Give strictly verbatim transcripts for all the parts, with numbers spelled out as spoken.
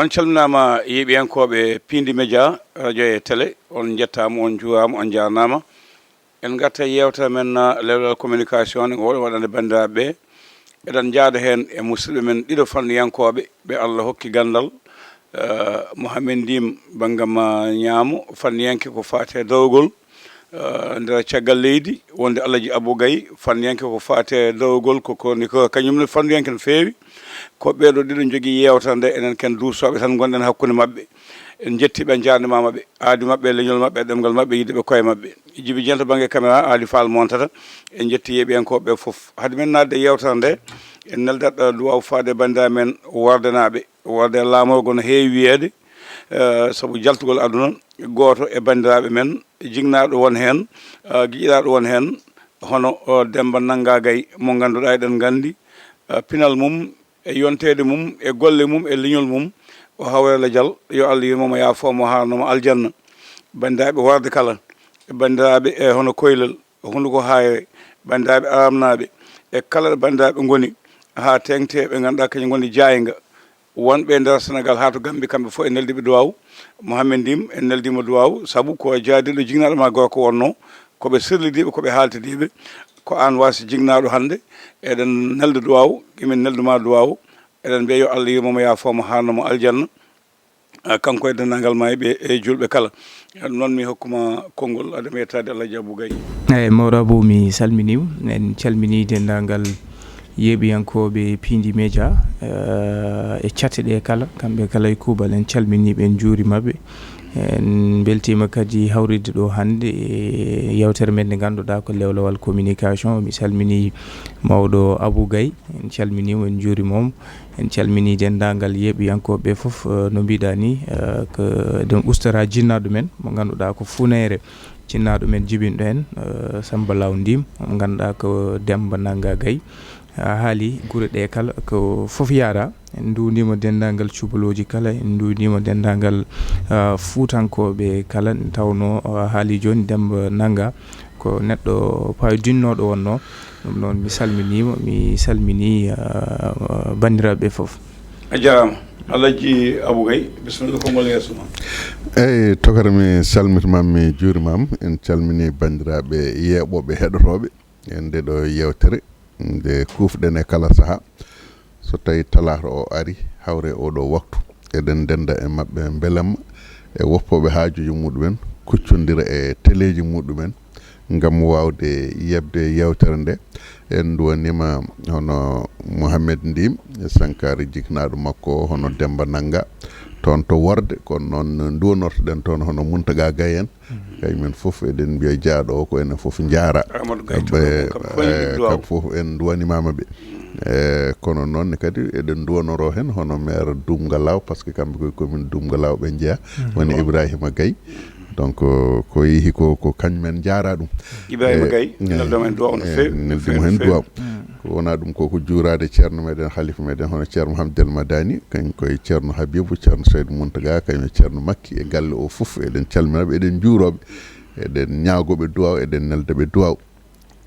On calminaama, yeeɓiyankooɓe Piindi Média, radio e télé. On njettaama, on njuuraama, on njaarnaama. En ngarta e yeewtere men, ah, lewlewal communication, ngo waɗande banndiraaɓe ɓe. Eɗen njaada heen e musidɓe men ɗiɗo fanniyankooɓe ɓe Allah hokki ganndal, eh, Mohamed Ndim, banngam, ah, ñaamo, fanniyanke ko faati e dawrugol, eh, nder caggal leydi, wonde Alaji Abou Gaye, fanniyanke ko faati e dawrugol, ko chroniqueur, kañum ne fanniyanke no feewi. Ko ɓeeɗo ɗiɗo njogii yeewtere nde, enen ken duusooɓe tan ngonɗen hakkunde maɓɓe. En njettii ɓe, en njaarnimaama ɓe, aadi maɓɓe, leñol maɓɓe, ɗemngal maɓɓe, yiɗde ɓe koye maɓɓe. Jibi Dieng to bannge caméra, Aali Faal montata. En njettii yeeɓiyankooɓe ɓe fof. Hade men naatde e yeewtere nde, en neldat, eh, duwaaw faade e banndiraaɓe men Wardenaaɓe. Warde laamorgo no heewi wiyeede, eh, sabu jaltugol aduna, gooto e banndiraaɓe men, jinnaaɗo won heen, eh, giƴiraaɗo won heen, hono, eh, Demmba Nannga Gaye mo ngannduɗaa eɗen nganndi, eh, pinal mum, e yonteede mum, e golle mum, e leñol mum, o Hawre Ladial, yo Allah yurmo mo, yaafo mo, haarno mo aljanna. Banndiraaɓe Warde kala, e banndiraaɓe, e hono Koylel, Hunnduko Haayre, banndiraaɓe Aramnaaɓe, e kala ɗo banndiraaɓe ngoni, haa teeŋti ɓe ngannduɗaa kañum ngoni jaaynga. Wonɓe e nder Senegaal haa to Gammbi, kamɓe fof en neldi ɓe duwaaw. Mohamed Ndim, en neldi mo duwaaw, sabu ko jaadiiɗo jinnaaɗo ma gorko wonnoo, ko ɓe sirlidiiɓe, ko ɓe haaltidiiɓe. Ko aan waasi jinnaaɗo hannde, eɗen nelda duwaaw, emin neldu ma duwaaw, eɗen mbiya yo Allah yurmo mo, yaafo mo, haarno mo aljanna. Ah, kanko e denndaangal maayɓe e juulɓe kala. Ɗum noon, mi hokkuma konngol, aɗa mi yettaade Alhaji Abou Gaye. Eeyi, mawɗo Abou, mi salminiima. En calminii denndaangal yeeɓiyankooɓe Piindi Média, eh, e cate ɗe kala, kamɓe kala e kuuɓal. En calminii ɓe, en njuuriima ɓe. En mbeltiima kadi hawritde ɗo hannde e yeewtere men nde ngannduɗaa ko lewlewal communication. Mi salminii mawɗo Abou Gaye, en calminiima, en njuuriima mo. En calminii denndaangal yeeɓiyankooɓe ɓe fof, eh, no mbiɗaa ni, eh, ko eɗen ustara jinnaaɗo men, mo ngannduɗaa ko funeere jinnaaɗo men jibinɗo en, eh, Samba Law Ndim, mo ngannduɗaa ko Demmba Nannga Gaye. A haali gure ɗe kala, ko fof yaaraa. En nduwniima denndaangal cubalooji kala, en nduwniima denndaangal, ah, fuutankooɓe kala, nde tawnoo, ah, haali jooni Demmba Nannga, ko neɗɗo paayodinnooɗo wonnoo. Ɗum noon, mi salminiima, mi salminii, ah, banndiraaɓe ɓe fof. A jaaraama. Alhaji Abou Gaye, bisimilla, konngol yeeso ma. Eeyi, tokara, mi salmitiima, mi juuriima. En calminii banndiraaɓe yeeɓooɓe, heɗotooɓe e ndee ɗoo yeewtere nde kuufɗen e kala sahaa. So tawii talaata o arii, hawre oo ɗoo waktu, eɗen ndennda e maɓɓe mbelamma e woppooɓe haajuuji muɗumen, kuccondira e teleeji muɗumen ngam waawde yeɓde yeewtere nde. En nduwaniima hono Mohamed Ndim, e Sankara jiknaaɗo makko o, hono Demmba Nannga, toon to Warde, kono noon nduwanorto-ɗen toon hono Muntaga Gaye en. Kañum en fof eɗen mbiya jaaɗo o ko enen fof njaara. Amadou Gaye to Kamɓe, Kamɓe fof en eh, nduwaaw. Kamɓe fof en nduwanimaama ɓe. Eh, kono noon ne kadi eɗen nduwanoro heen hono maire Duumga Laaw, par ce que kamɓe koye commune Duumga Laaw ɓe njeyaa, woni Ibrahima Gaye. Donc, eh, ko yehi ko, ko kañum en njaara ɗum. Ibrahima Eh, Gaye, eh, neldo men duwaaw no eh, feewi, no neldi feewi, mo no heen feewi. Duwaaw. Ko wonaa ɗum ko, ko juuraade ceerno meɗen, halifa meɗen, hono ceerno Hamdel Madani, kañum koye ceerno Habibu, ceerno Seydou Mountaga, kañum e ceerno Makki e galle o fof. Eɗen calmina ɓe, eɗen njuuroo ɓe, eɗen ñaagoo ɓe duwaaw, eɗen nelda ɓe duwaaw.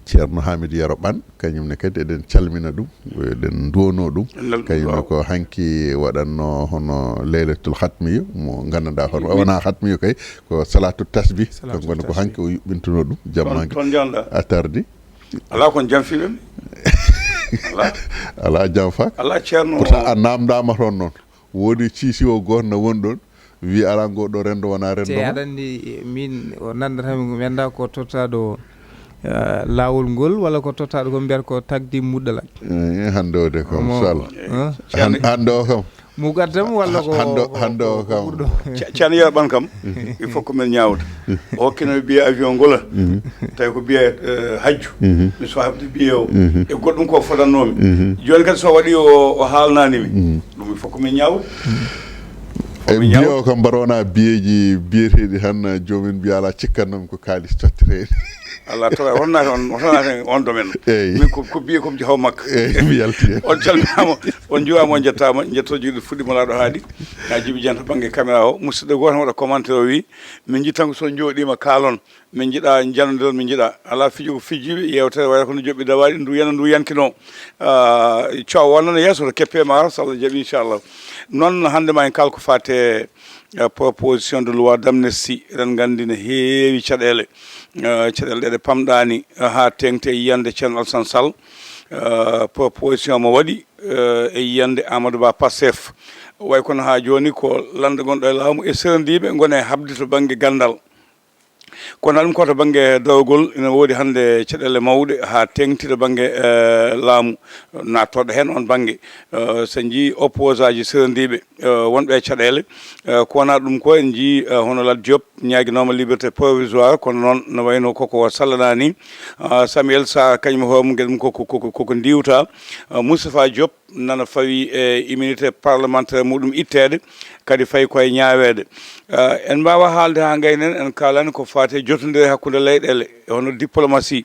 Ceerno Hamidou Yero Ɓan, kañum ne kadi eɗen calmina ɗum, eɗen nduwanoo ɗum. En nelda Kañum ne duwaaw. Ko hanki waɗatnoo hono Laylatul Hatmiya, mo nganndanɗaa hono, Min- wonaa Hatmiya kay, ko Salatu Tasbih. Salatu Kanko ne ko Tasbih. Hanki o yuɓɓintunoo ɗum, jamma Toon, toon njanɗaa. Atardi. Alaa kon janfiiɓe mi. Alaa. Alaa janfaaka. Alaa ceerno Pourtant o. A naamndaama toon noon. Woodi ciisi o gooto na won ɗoon, wi alaa ngo ɗo renndo wonaa renndo Te mo. Aɗa anndi, min o nanndatami mi anndaa ko tottaaɗo, eh, laawol ngol walla ko tottaaɗo ko mbiyata ko takdim muɗɗalak. Eh, hannde o de kam, Mo- sal. Eh? Han-, hannde o kam. Muqaddam walla ko, Hannde, ko, hannde o ko kam. Ɓurɗo? Ce-, Ceerno Yero Ɓan kam, il faut ko men ñaawda. O hokkino mi biye avion ngola. Tawi ko biye, eh, hajju. Mi suwa heɓde biye o. E goɗɗum ko fodannoomi. Jooni kadi so waɗi o, o haalnaani mi. Ɗum il faut ko men ñaawda. E Ko men biye ñaawda. O kam mbaɗa wona biyeeji biyeteeɗi tan, joomin mbiya alaa cikkatnoomi ko kaalis totteteeɗi. Allah tawa wonnaani on, wonnaani on domaine. Eyyi. Min ko ko biye ko mi haw makka. Eyyi, mi yalti hen. On calminaama, on njuwaama, on njettaama, njetto jiiɗo fuɗɗi mo laaɗo haaɗi. Na jibi jan to bannge caméra o. Musidɗo gooto waɗa commentaire o wi, min njiɗ tan ko so jooɗiima kaalon. Min njiɗa jannodiron, min njiɗa. Alaa fijo ko fijiiɓe, yewtere waɗa ko no joɓɓi dawaaɗi, ndu yana ndu yankino. Ah, coowa wonana yeeso to keppe maaro, so Allah jaɓi, inchallah. Noon hannde ma en kaal ko faate, eh, proposition de loi d'amnistie. Eɗen nganndi ne heewi caɗeele. Eh, caɗeele ɗe ɗe pamɗaani, eh, haa teeŋti e yiyannde Ceerno Alassane Sall. Eh, proposition mo waɗi, eh, e yiyannde Amadou Ba Pastef. Way kono haa jooni ko lannde gonɗo e laamu e serondiiɓe ngone haɓde to bannge ganndal. Kono ɗum ko to bannge dawgol, ina woodi hannde caɗeele mawɗe haa teeŋti to bannge, eh, laamu. Naattoɗo heen on bannge. Eh, so en njii opposant ji serondiiɓe, eh, wonɓe e caɗeele. Eh, ko wonaa ɗum ko en njii, eh, hono Lat Diop ñaaginooma liberté provisoire, kono noon no wayno koko sallanaani. Ah, Samuel Sarr kañum hoore mum geɗe mum koko, koko, koko ndiwta. Ah, Moustapha Diop nana fawi e immunité parlementaire muɗum itteede, kadi fayi koye ñaaweede. Ah, en mbaawa haalde haa ngaynen, en kaalani ko faati e jotondire hakkunde leyɗeele, e hono diplomatie,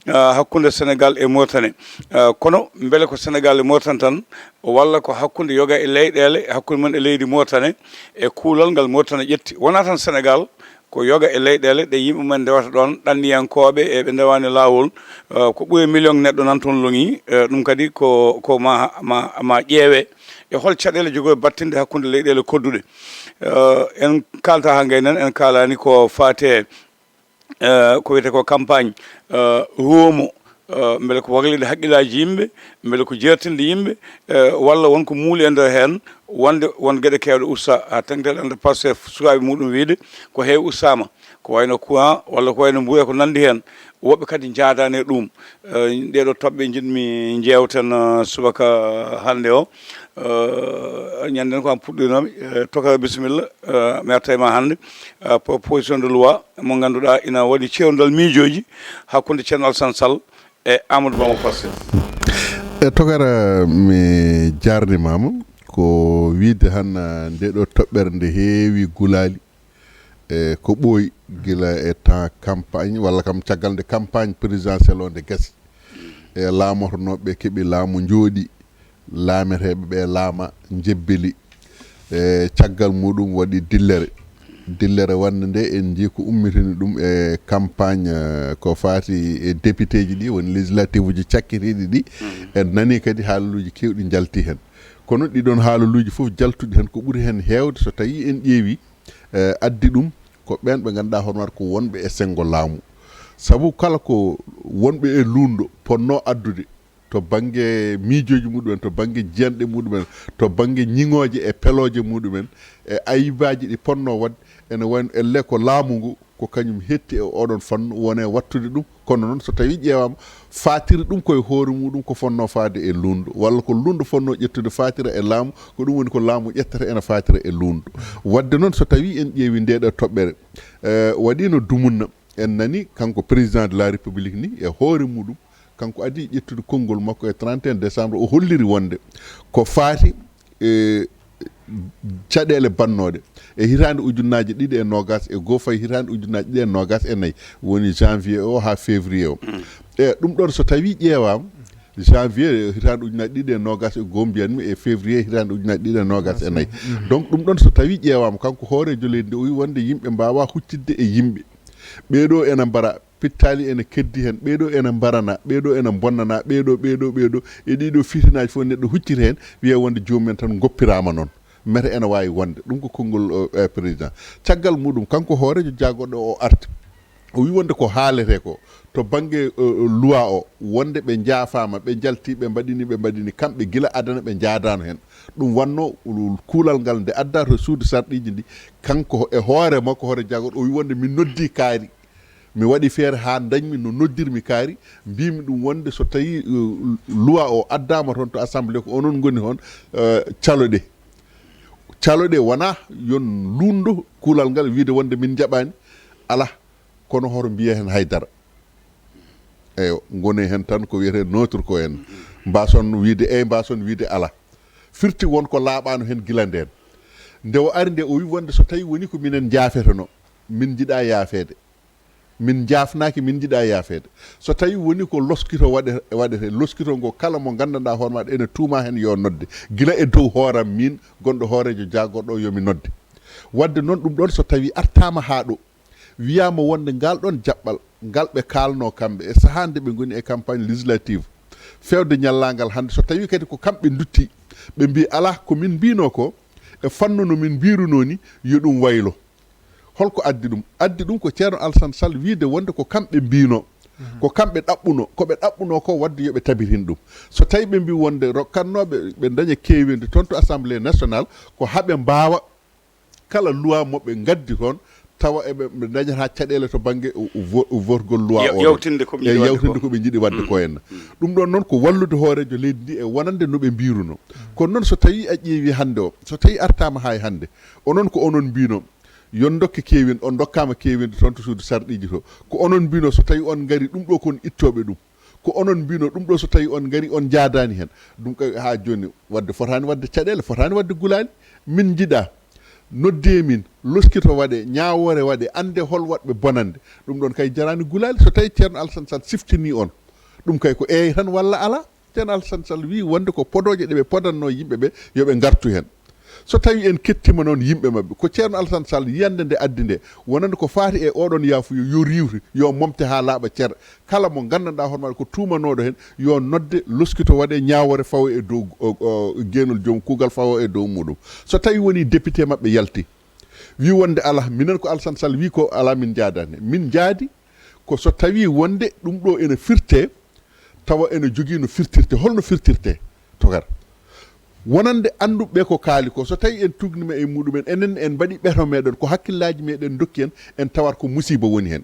ah, hakkunde Sénégal e Mauritanie. Ah, kono mbele ko Sénégal e Mauritanie tan, walla ko hakkunde yoga e leyɗeele, hakkunde mum e leydi Mauritanie, e kuulal ngal Mauritanie ƴetti? Wonaa tan Sénégal, ko yoga e leyɗeele ɗe yimɓe mumen ndewata ɗoon, ɗanniyankooɓe e ɓe ndewaani laawol, eh, ko ɓuri million neɗɗo nan toon loŋi, eh, ɗum kadi ko, ko ma, ma, ma ƴeewe. E hol caɗeele jogori battinde hakkunde leyɗeele kodduɗe? Eh, en kaalta haa ngaynen, en kaalaani ko faate, eh, ko wiyetee ko campagne, eh, ruumo, eh, mbele ko waklide haqqillaaji yimɓe, mbele ko jeertinde yimɓe, eh, walla won ko muuli e nder heen, wonde won geɗe keewɗe usta, haa teeŋti ɗo Pastef sukaaɓe muɗum wiyde ko heewi ustaama, ko wayno courant walla ko wayno mbuuya ko nanndi heen. Woɓɓe kadi njaadaani e ɗum. Eh, ɗee ɗoo toɓɓe njiɗmi njeewten, eh, subaka hannde o. Eh, ñande ko am puɗɗinoomi, eh, tokara bisimilla, eh, mi arta e ma hannde. Eh, proposition de loi mo ngannduɗaa ina waɗi ceerndal miijooji hakkunde Ceerno Alassane Sall e Amadou Ba mo Pastef. E tokara, mi jaarnimaama. Ko wiide han, ah, nde ɗo toɓɓere nde heewi gulaali. E ko ɓooyi gila e temps campagne, walla kam caggal nde campagne présidentielle o nde gasi. E laamotonooɓe ɓe keɓi laamu, njooɗi, laameteeɓe ɓe laama, njebbili. E caggal muɗum waɗi dillere. Dillere wannde nde en njii ko ummitini ɗum e campagne, eh, ko faati e député ji ɗi, woni législative uji cakkitiiɗi ɗi. En nani kadi haalaluuji keewɗi njalti heen. Kono ɗiɗon haalaluuji fof jaltuɗi heen, ko ɓuri heen heewde so tawii en ƴeewi, eh, addi ɗum ko ɓeen ɓe ngannduɗaa hono waɗa ko wonɓe e senngo laamu. Sabu kala ko wonɓe e luunndo potnoo addude to bannge miijooji muɗumen, to bannge jiyanɗe muɗumen, to bannge ñiŋooje e pelooje muɗumen, e ayibaaji ɗi potnoo waɗde, ene wayno ellee ko laamu ngu, ko kañum hetti e oɗon fannu, wone waɗtude ɗum. Kono noon, so tawii ƴeewaama, faatiri ɗum koye hoore muɗum ko fotnoo faade e luunndo, walla ko luunndo fotnoo ƴettude faatira e laamu, ko ɗum woni ko laamu ƴettata ene faatira e luunndo. Waɗde noon, so tawii en ƴeewi nde ɗo toɓɓere, eh, waɗiino dumunna, en nani kanko président de la République ni e hoore muɗum, kanko adii ƴettude konngol makko e trente et un décembre, o holliri wonde ko faati e caɗeele bannooɗe e hitaande ujunnaaje ɗiɗi e noogaas e goo fayi hitaande ujunnaaje ɗiɗi e noogaas e nayi, woni janvier o haa février o. E ɗum ɗoon, so tawii ƴeewaama, janvier hitaande ujunnaaje ɗiɗi e noogaas e goo, mbiyanmi, e février hitaande ujunnaaje ɗiɗi e noogaas e nayi. Donc, ɗum ɗoon, so tawii ƴeewaama, kanko hooreejo leydi ndi, o wi wonde yimɓe mbaawaa huccitde e yimɓe. Ɓee ɗoo ena mbara pittaali, ene keddi heen, ɓee ɗoo ene mbarana, ɓee ɗoo ene bonnana, ɓee ɗoo, ɓee ɗoo, ɓee ɗoo, e ɗii ɗoo fitinaaji fof neɗɗo huccita heen, wiya wonde joomum en tan ngoppiraama noon. Mete ene waawi wonde. Ɗum ko konngol, o, e, président. Caggal muɗum, kanko hooreejo jaagorɗo o arti. O wi wonde ko haaletee ko to bannge, o, o, loi o, wonde ɓe njaafaama, ɓe njalti, ɓe mbaɗini, ɓe mbaɗini, kamɓe gila adana ɓe njaadaano heen. Ɗum wannoo, ul-, kuulal ngal nde addaa to suudu sarɗiiji ndi, kanko e hoore makko, hoore jaagorɗo, o wi wonde min noddii kaari. Mi waɗi feere haa ndañmi no noddirmi kaari, mbiymi ɗum wonde so tawii, uh, loi o addaama toon to assemblée, ko onon ngoni toon, uh, caloɗee. Caloɗee, wonaa yo luunndo kuulal ngal wiide wonde min njaɓaani. Alaa, kono hoto mbiye heen hay dara. Eyo, ngone heen tan ko wiyetee neutre ko en. Mbaason wiide eey, mbaason wiide alaa. Firti won ko laaɓaano heen gila ndeen. Nde o ari nde, o wi wonde so tawii woni ko minen njaafetenoo, min njiɗaa yaafeede. Min njaafnaaki, min njiɗaa yaafeede. So tawii woni ko loskito waɗe-, waɗetee, loskito ngo kala mo nganndanɗaa hoore maaɗa ene tuumaa heen yo nodde. Gila e dow hooram miin, gonɗo hooreejo jaagorɗo o yo mi nodde. Waɗde noon ɗum ɗoon so tawii artaama haa ɗo, wiyaama wonde ngal ɗoon jaɓɓal, ngal ɓe kaalnoo kamɓe e sahaa nde ɓe ngoni e campagne législative, feewde ñallaangal hannde, so tawii kadi ko kamɓe nduttii, ɓe mbii alaa ko min mbiinoo ko, e fannu no min mbiirunoo ni, yo ɗum waylo. Holko addi ɗum? Addi ɗum ko Ceerno Alassane Sall wiide wonde ko kamɓe mbiinoo, ko kamɓe ɗaɓɓunoo, ko ɓe ɗaɓɓunoo ko waɗde yo ɓe tabitin ɗum. So tawii ɓe mbii wonde rokkatnooɓe ɓe ndaña keeweendi toon to Assemblée nationale, ko haa ɓe mbaawa kala loi mo ɓe ngaddi toon, tawa eɓe, ɓe ndañata caɗeele to bannge o, o vo-, o votgol loi Yaw-, o ɗon. Yawtinde ko ɓe E njiɗi waɗde yawtinde ko. Ko ɓe njiɗi waɗde ko en. Ɗum ɗoon noon ko wallude hooreejo leydi ndi e wonande no ɓe mbiiruno. Kono noon so tawii a ƴeewi hannde o, so tawii artaama haa e hannde, onon ko onon mbiino, yo ndokke keewin, on ndokkaama keewinde toon to suudu sarɗiiji to. Ko onon mbiino so tawii on ngari ɗum ɗo kon ittooɓe ɗum. Ko onon mbiino ɗum ɗo so tawii on ngari on njaadaani heen. Ɗum kay haa jooni waɗde fotaani waɗde caɗeele, fotaani waɗde gulaali. Min njiɗaa, noddee min, loskito waɗee, ñaawoore waɗee, anndee hol waɗɓe bonannde. Ɗum ɗoon kay jaraani gulaali. So tawii Ceerno Alassane Sall siftinii on, ɗum kay ko eey tan walla alaa. Ceerno Alassane Sall wii wonde ko podooje ɗe ɓe podannoo yimɓe ɓe, yo ɓe ngartu heen. So tawii en kettiima noon yimɓe maɓɓe, ko Ceerno Alassane Sall yiyannde nde addi nde, wonande ko faati e oɗon yaafuya, yo riiwte, yo momte haa laaɓa cer. Kala mo nganndanɗaa hoore maaɗa ko tuumanooɗo heen, yo nodde, loskito waɗee, ñaawoore fawo e dow, o, o, geenol joom kuugal fawo e dow muuɗum. So tawii wonii député maɓɓe yalti, wii wonde alaa, minen ko Alassane Sall wii ko alaa, min njaadaani. Min njaadi ko so tawii wonde ɗum ɗo ene firtee, tawa ene jogii no firtirtee. Holno firtirtee? Togar. Wonande annduɓe ko kaali ko, so tawii en tuugniima e muuɗum en, enen en mbaɗi ɓeto meɗen, ko hakkillaaji meɗen ndokki en, en tawat ko musiiba woni heen.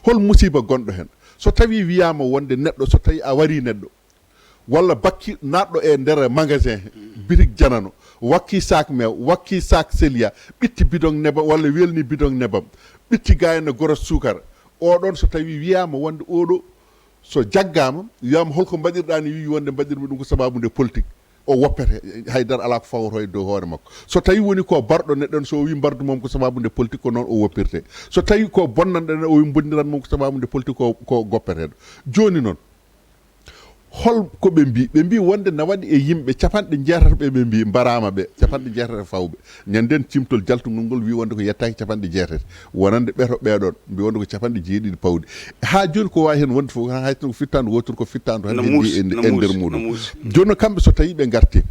Hol musiiba gonɗo heen? So tawii wiyaama wonde neɗɗo, so tawii a warii neɗɗo, walla bakki naatɗo e nder magasin, bitik janano, wakkii saak meew, wakkii saak seliya, ɓitti bidon nebam walla welni bidon nebam, ɓitti gayna goros suukar, oɗon so tawii wiyaama wonde oɗo so jaggaama, wiyaama holko mbaɗirɗaa ni, wii wonde mbaɗirmi ɗum ko sababu nde politique. O woppete, haydara alaa ko fawotoo e dow hoore makko. So tawii woni ko barɗo neɗɗo, so o wii mbardu mom ko sababu nde politique, ko noon o woppirte. So tawii ko bonnanɗo en, o wii mbondiran mom ko sababu nde politique, ko, ko goppeteeɗo. Jooni noon, hol ko ɓe mbii? Ɓe mbii wonde na waɗi e yimɓe capanɗe jeetati ɓe, ɓe mbii mbaraama ɓe, capanɗe jeetati e fawɓe. Ñanden cimtol jaltungol ngol wii wonde ko yettaaki capanɗe jeetati. Wonande ɓeto ɓeɗon, mbii wonde ko capanɗe jeeɗiɗi pawɗi. Haa jooni ko waawi heen wonde fof, hay so ko fittaandu wootoru, ko fittaandu tan No heddii muusi, e, no e muusi, nder no muuɗum. Muusi. Jooni noon kamɓe so tawii ɓe ngartii,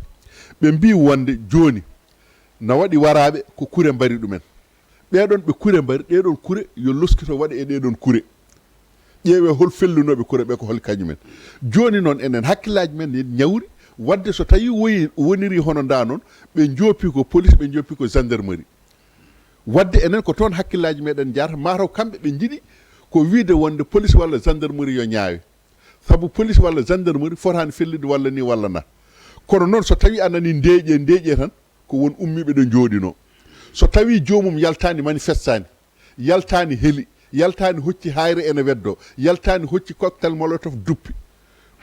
ɓe mbii wonde jooni na waɗi waraaɓe ko kure mbari ɗumen. Ɓeɗon ɓe kure mbari, ɗeɗon kure yo loskito waɗe e ɗeɗon kure. Ƴeewee hol fellunooɓe kure ɓe ko hol kañumen. Jooni noon enen hakkillaaji men ne ñawri, waɗde so tawii woyi, woniri hono ndaa noon, ɓe njoopi ko police, ɓe njoopi ko gendarmerie. Waɗde enen ko toon hakkillaaji meɗen njaata, mataw kamɓe ɓe njiɗi ko wiide wonde police walla gendarmerie yo ñaawe. Sabu police walla gendarmerie fotaani fellitde walla ni walla na. Kono noon so tawii a nanii ndeeƴe, ndeeƴe tan, ko won ummiiɓe ɗo njooɗinoo. So tawii joomum yaltaani manifestaani, yaltaani heli, yaltaani hocci hayre ene weddoo, yaltaani hocci cocktail molotov duppi,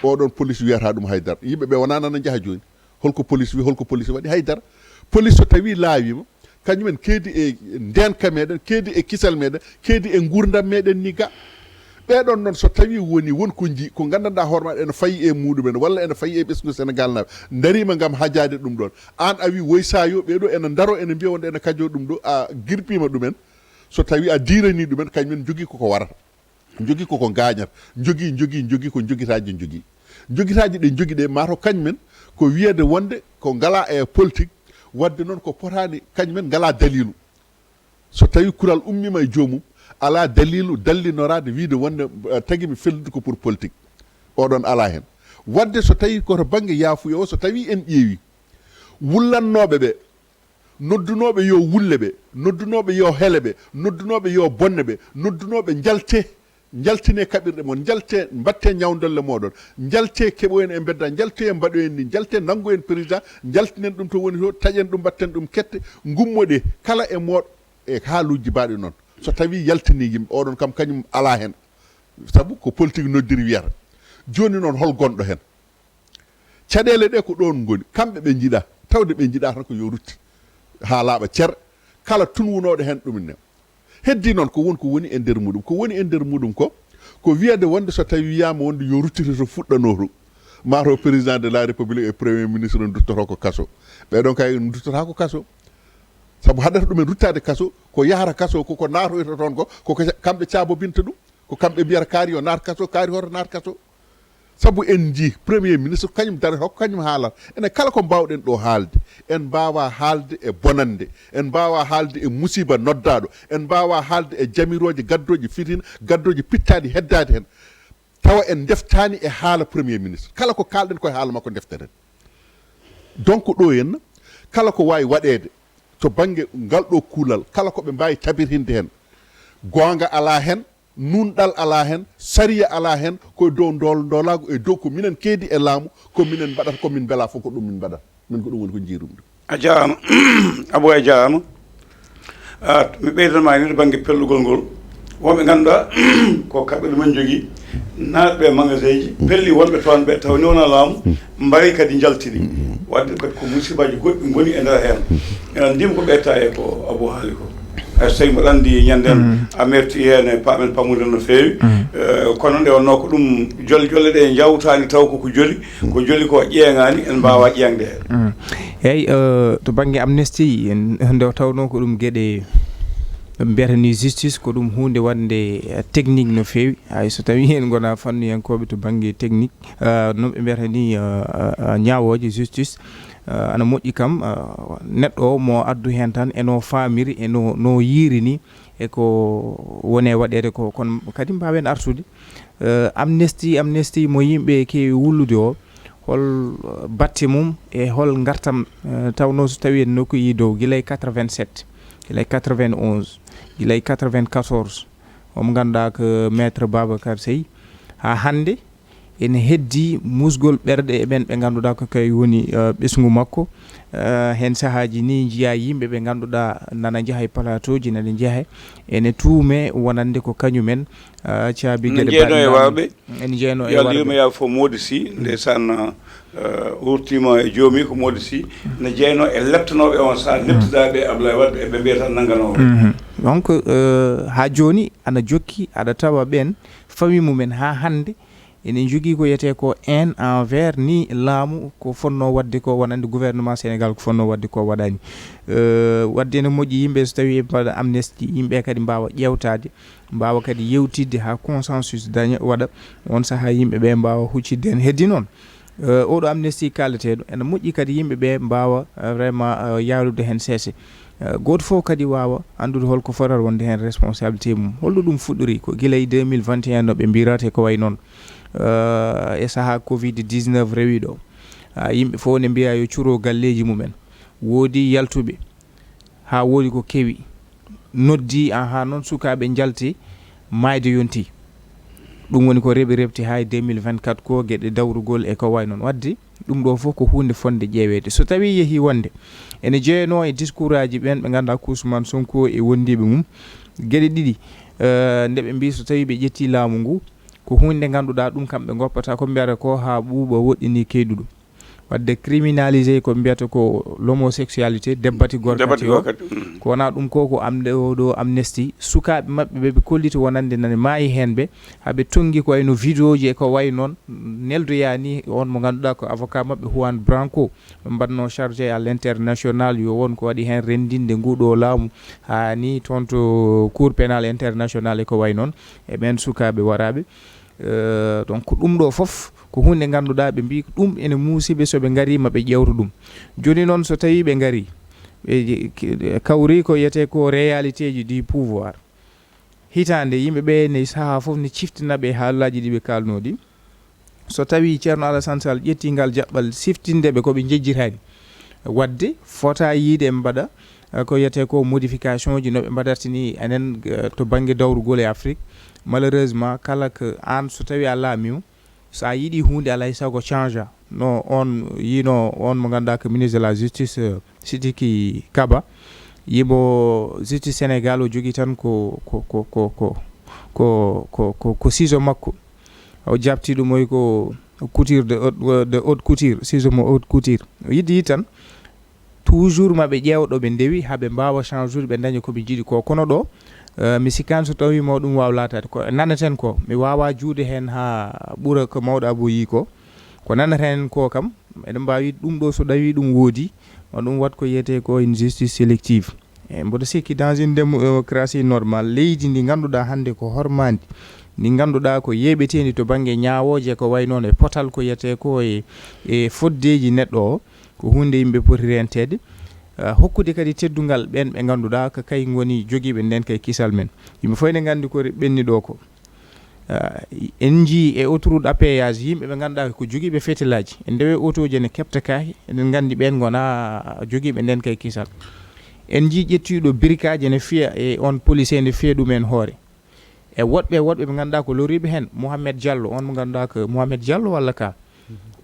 oɗon police wiyata ɗum haydara. Yimɓe ɓe wonaa nana njaha jooni. Holko police wi, holko police waɗi? Haydara. Police so tawii laawiima, kañumen keedi e ndeenka meɗen, keedi e kisal meɗen, keedi e nguurndam meɗen ni ga. Ɓeɗon noon so tawii woni won ko njii, ko nganndanɗaa hoore maɗa ene fayi e muuɗumen, walla ene fayi e ɓesngu Senegal naaɓe, ndariima ngam hajaade ɗum ɗoon. Aan a wii woy sayo, ɓeɗo ene ndaro, ene mbiya wonde ene kajoo ɗum ɗo, a girpiima ɗumen. So tawii a diiranii ɗumen, kañumen njogii koko warata. Njogii koko ngaañata. Njogii, njogii, njogii ko njogitaaji njogii. Njogitaaji ɗe njogi ɗe, mataw kañumen ko wiyeede wonde ko ngalaa e politique, waɗde noon ko potaani, kañumen ngalaa daliilu. So tawii kural ummiima e joomum, alaa daliilu dallinoraade wiide wonde, eh, tagi mi fellude ko pour politique. Oɗon alaa heen. Waɗde so tawii ko to bannge yaafuya o, so tawii en ƴeewi wullannooɓe ɓe, noddunooɓe yo wulle ɓe, noddunooɓe yo hele ɓe, noddunooɓe yo bonne ɓe, noddunooɓe njalte, njaltine kaɓirɗe mon, njalte, mbatte ñawndolle mooɗon, njalte keɓoyen e mbedda, njalte mbaɗoyen ni, njalte nanngoyen président, njaltinen ɗum to woni to, taƴen ɗum, mbatten ɗum kette, ngummoɗe kala e mooɗ e haaluuji mbaɗi noon. So tawii yaltini yimɓe, oɗon kam kañum alaa heen, sabu ko politique noddiri wiyata. Jooni noon hol gonɗo heen? Caɗeele ɗe ko ɗoon ngoni, kamɓe ɓe njiɗa, tawde ɓe njiɗa tan ko yo rutti haa laaɓa cer, kala tunwunooɗo heen ɗum ne. Heddi noon ko won ko woni e nder muɗum. Ko woni e nder muɗum ko, ko wiyade wonde so tawi wiyama wonde yo ruttito to fuɗɗanoto, ma to président de la république e premier ministre en duttoto ko kaso. Ɓeɗon kay duttotako kaso. Sabu haɗata ɗumen ruttade kaso, ko yahata kaso, ko, ko naatoyta toon ko, ko, ko kamɓe caabobinta ɗum, ko kamɓe mbiyata kaari yo naat kaso, kaari hoto naat kaso. Sabu en njii premier ministre ko kañum darata, ko kañum haalata. Enen kala ko mbawɗen ɗo haalde, en mbawa haalde e bonande, en mbawa haalde e musiba noddaɗo, en mbawa haalde e jamiroje gaddoji fitina, gaddoji pittaɗi heddade hen. Tawa en ndeftani e haala premier ministre. Kala ko kalɗen koye haala makko ndefteten. Donc ɗo henna, kala ko wawi waɗede to bangge ngal ɗo kuulal, kala ko ɓe mbawi tabirtinde hen, gonga ala hen, nunɗal ala hen, sariya ala hen, koye dow ndol-, ndolago e dow ko minen keedi e laamu, ko minen mbaɗata, ko min mbela fof ko ɗum min mbaɗata. Min ko ɗum woni ko jiirum ɗum. A jarama. Abou, a jarama. Ah, mi ɓeydanma e nde bangge pellugol ngol. Wonɓe ngannduɗaa ko kaɓɓe ɗumen jogii, naatɓe e magasin ji, pelli wonɓe toon ɓe taw ni wona laamu, mbari kadi njaltini. Wadde kadi ko musibaji goɗɗi ngoni e nder heen. Enen ndim ko ɓeyta e ko Abou haali ko. Hay so tawi mboɗo anndi ñande en a merti heen e paamen pammude no feewi. Eh, kono nde wonno ko ɗum jol-, jolle ɗe njawtaani taw koko joli, ko joli ko ƴeeŋaani, en mbaawa ƴeeŋde heen. Eyyi, eh, to bangge amnesty, en, nde tawnoo ko ɗum geɗe ɓe mbiyata ni justice, ko ɗum huunde waɗnde, eh, technique no feewi. Hay so tawii en ngonaa fannuyankooɓe to bannge technique, eh, no ɓe mbiyata ni, eh, eh, eh, ñaawooje justice, eh, ana moƴƴi kam, eh, neɗɗo o mo addu heen tan e no faamiri, e no, no yiiri ni, e ko woni e waɗeede ko. Kono kadi mbaawen artude, eh, amnesty, amnesty mo yimɓe keewi wullude o, hol, eh, batte mum e hol ngartam, eh, tawnoo so tawii en nokkuyi dow gila e quatre-vingt-sept, gila e quatre-vingt-onze, gila e quatre-vingt-quatorze, omo ngannduɗaa ko maître Babacar Seye, haa hannde ene heddi musgol ɓerɗe e ɓen ɓe ngannduɗaa ko kay woni, eh, ɓesngu makko. Eh, heen sahaaji ni njiyaa yimɓe ɓe ngannduɗaa nana njaha e plateau ji, nana njaha ene tuume wonande ko kañumen, eh, caabi geɗe jeeyno e baɗɗinaaɗe. Wawɓe. Ene jeeyno e Yo Allah wonɓe. Yurmo yaa fof Mody Sy, ndeysaan, eh, wurtiima e joomi ko Mody Sy, ne jeeyno e leptanooɓe on saha, leptidaaɓe e Abdoulaye Wade, e ɓe mbiyata nannganooɓe. Mhm. Donc, eh, haa jooni ana jokki, aɗa tawa ɓeen, famille mumen haa hannde, ene njogii ko wiyetee ko haine envers ni laamu, ko fotnoo waɗde ko, wonande gouvernement Sénégal ko fotnoo waɗde ko waɗaani. Eh, waɗde ene moƴƴi yimɓe so tawii ɓe mbaɗa amnesty, yimɓe kadi mbaawa ƴeewtaade, mbaawa kadi yewtidde haa consensus daña, waɗa. On sahaa yimɓe ɓe mbaawa huccitde heen. Heddi noon, eh, oɗo amnesty kaaleteeɗo, ene moƴƴi kadi yimɓe ɓe mbaawa, eh, vraiment, eh, yaarude heen seese. Eh, gooto fof kadi waawa anndude hol ko fotata wonde heen responsabilité mum. Holno ɗum fuɗɗori? Ko gila e deux mille vingt et un no ɓe mbirata e ko wayi noon. Eh, e sahaa covid dix-neuf rewi ɗo. Ah, yimɓe fof ne mbiya yo curo galleeji mumen. Woodi yaltuɓe, haa woodi ko kewi. Noddi, aha, noon sukaaɓe njalti, maayde yonti. Ɗum woni ko reɓi reɓti haa e deux mille vingt-quatre ko geɗe dawrugol e ko wayi noon. Waɗde ɗum ɗo fof ko huunde fotnde ƴeeweede. So tawii yehii wonde ene jeyanoo e discours aji ɓeen ɓe ngannduɗaa ko Ousmane Sonko e wondiiɓe mum, geɗe ɗiɗi, eh, nde ɓe mbii so tawii ɓe ƴettii laamu ngu, ko huunde nde ngannduɗaa ɗum kam ɓe ngoppata ko mbiyata ko haa ɓuuɓa woɗɗini keyɗuɗum. Waɗde criminalisé ko mbiyata ko l'homosexualité, debbati gorkati Debbati o. Gorkati, mm. Ko wonaa ɗum ko, ko am-, ɗo, ɗo amnesty. Sukaaɓe maɓɓe ɓe ɓe kolliti wonande nane maayi heen ɓe, haa ɓe tonngi ko wayno vidéo ji e ko wayi noon, neldoyaa ni on mo ngannduɗaa ko avocat maɓɓe Juan Branco, ɓe mbaɗnoo chargé à l'international, yo won ko waɗi heen renndinde ngu ɗo laamu, haa ni toon to Cour pénal international e ko wayi noon, e ɓeen sukaaɓe waraaɓe. Eh, donc, ɗum ɗo fof ko huunde ngannduɗaa ɓe mbii ɗum ene muusi ɓe, so ɓe ngarii ma ɓe ƴeewta ɗum. Jooni noon, so tawii ɓe ngarii, ɓe je-, ke-, kawri ko wiyetee ko réalité ji du pouvoir. Hitaande, yimɓe ɓe ne sahaa fof ne ciftina ɓe haalaaji ɗi ɓe kaalnoo ɗi. So tawii Ceerno Alassane Sall ƴettii ngal jaɓɓal siftinde ɓe ko ɓe njejjitaani, waɗde fota yiide ɓe mbaɗa, eh, ko wiyetee ko modification ji no ɓe mbaɗata ni enen, eh, to bannge dawrugol e Afrique. Malheureusement, kala ko aan so tawii a laamiima, so a yiɗii huunde alaa e sago change. No on yiino on mo ngannduɗaa ko ministre de la justice, eh, Sidiki Kaba, yimo justice Sénégal o jogii tan ko, ko, ko ciseau makko. O jaabti ɗum oy ko couture de haute, de haute couture, ciseau mo haute couture. O yiddi tan, toujours ma ɓe ƴeewa ɗo ɓe ndewi, haa ɓe mbaawa change ude, ɓe ndaña ko ɓe njiɗi ko. Kono ɗo, Eh, mi sikkaani so tawii mo ɗum waaw laataade. Ko nanaten ko, mi waawaa juude heen haa ɓura ko mawɗo Abou yii ko. Ko nanaten ko kam, eɗen mbaawi ɗum ɗo so tawii ɗum woodi, ma ɗum waɗ ko wiyetee ko une justice sélective. E mboɗo sikki dans une démocratie normale, leydi ndi ngannduɗaa hannde ko hormaandi, ndi ngannduɗaa ko yeeɓeteendi to bannge ñaawooje ko wayi noon e potal ko wiyetee ko e, e foddeeji neɗɗo o, ko huunde yimɓe poti reenteede. Ah, hokkude kadi teddungal ɓeen ɓe ngannduɗaa ko kay ngoni jogiiɓe ndeen kay kisal men. Yimɓe fof ene nganndi ko ɓenni ɗo ko. Ah, en njii e autoroute à péage yimɓe ɓe ngannduɗaa ko jogiiɓe fetelaaji. En ndewe otooji ene keɓta kaahi, eɗen nganndi ɓeen ngona jogiiɓe ndeen kay kisal. En njii ƴettiiɗo birikaaji ene fiya e on policier ene fiya ɗum en hoore. E woɗɓe, woɗɓe ɓe ngannduɗaa ko loriiɓe heen, Mohamed Diallo, on mo ngannduɗaa ko Mohamed Diallo walla ka?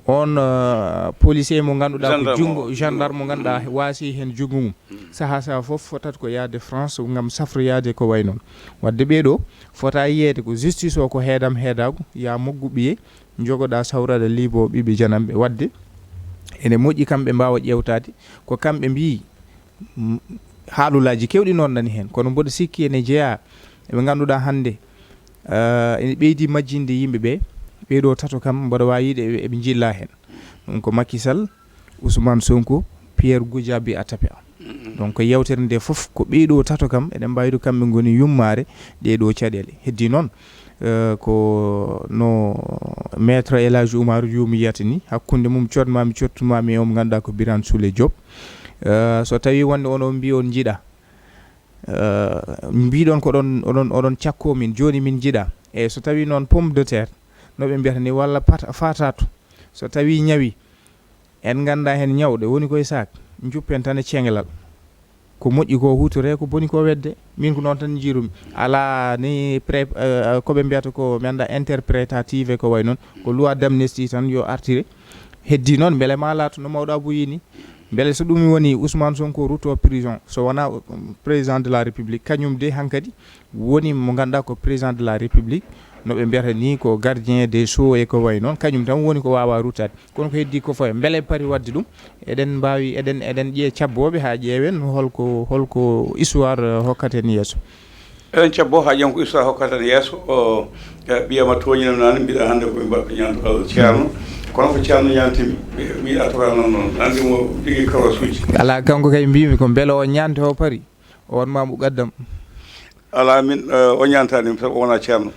On, eh, policier mo ngannduɗaa ko Gendarme junngo, o. Gendarme mo ngannduɗaa waasi heen junngo mum. Sahaa sahaa fof fotata ko yahde France ngam safroyaade ko wayi noon. Waɗde ɓee ɗo fota yiyeede ko justice o ko heedam heedaagu, ya moggu ɓiye, njogoɗaa sawraɗa liibo ɓiɓɓe janamɓe. Waɗde ene moƴƴi kamɓe mbaawa ƴeewtaade ko kamɓe mbiyi. Mm, haalulaaji keewɗi noon nani heen, kono mboɗo sikki ene jeyaa eɓe ngannduɗaa hannde, eh, ene ɓeydi majjinde yimɓe ɓe, ɓee ɗo tato kam mboɗo waawi yiide eɓe, eɓe njillaa heen. Ɗum ko Macky Sall, Ousmane Sonko, Pierre Goudiaby Atepa. Donc, yewtere nde fof ko ɓee ɗo tato kam, eɗen mbaawi ɗo kamɓe ngoni yummaare ɗee ɗo caɗeele. Heddii noon, eh, ko no Maître El Hadji Oumar Youm wiyata ni, hakkunde mum codmaami, cottumaami e o mo ngannduɗaa ko Birane Souleye Diop. Eh, so tawii wonde onon mbii on njiɗa, eh, mbiɗon ko oɗon, oɗon, oɗon cakkoo min, jooni min njiɗa. E so tawii noon pomme de terre, no ɓe mbiyata ni, walla pat-, fatatu, so tawii ñawi, en nganndaa heen ñawɗo woni koye saak, njuppen tan e ceŋelal. Ko moƴƴi ko huutoree, ko boni ko wedde. Min ko noon tan njiirumi. Alaa ni pré-, eh, ko ɓe mbiyata ko, mi anndaa, interprétative e ko wayi noon. Ko loi d'amnistie tan yo artire. Heddii noon, mbele maa laatu no mawɗo Abou yii ni. Mbele so ɗum woni Ousmane Sonko rutto prison, so wonaa, um, président de la République, kañum de hankadi woni mo ngannduɗaa ko président de la République, no ɓe mbiyata ni ko gardien des sceaux e ko wayi noon, kañum tan woni ko waawaa ruttaade. Kono ko heddii ko fof, mbele pari waɗde ɗum, eɗen mbaawi, eɗen, eɗen ƴee cabbooɓe haa ƴeewen holko, holko histoire, eh, hokkata en yeeso. Eɗen cabbo haa ƴeewen ko histoire hokkata en yeeso. O, eh, ɓiyam a tooñii mi naane, mbiɗa hannde ko mi mbaɗɗo ñaandu Allah Ceerno. Kono ko Ceerno ñaantimi, mi, mi yiɗaa toraade noon noon. Anndi mo jogii karwasuuji. Alaa, kanko kay mbiymi ko mbele o ñaante o pari. O won ma muqaddam. Alaa, min, eh, o ñaantaani mi, sabu o wonaa ceerno.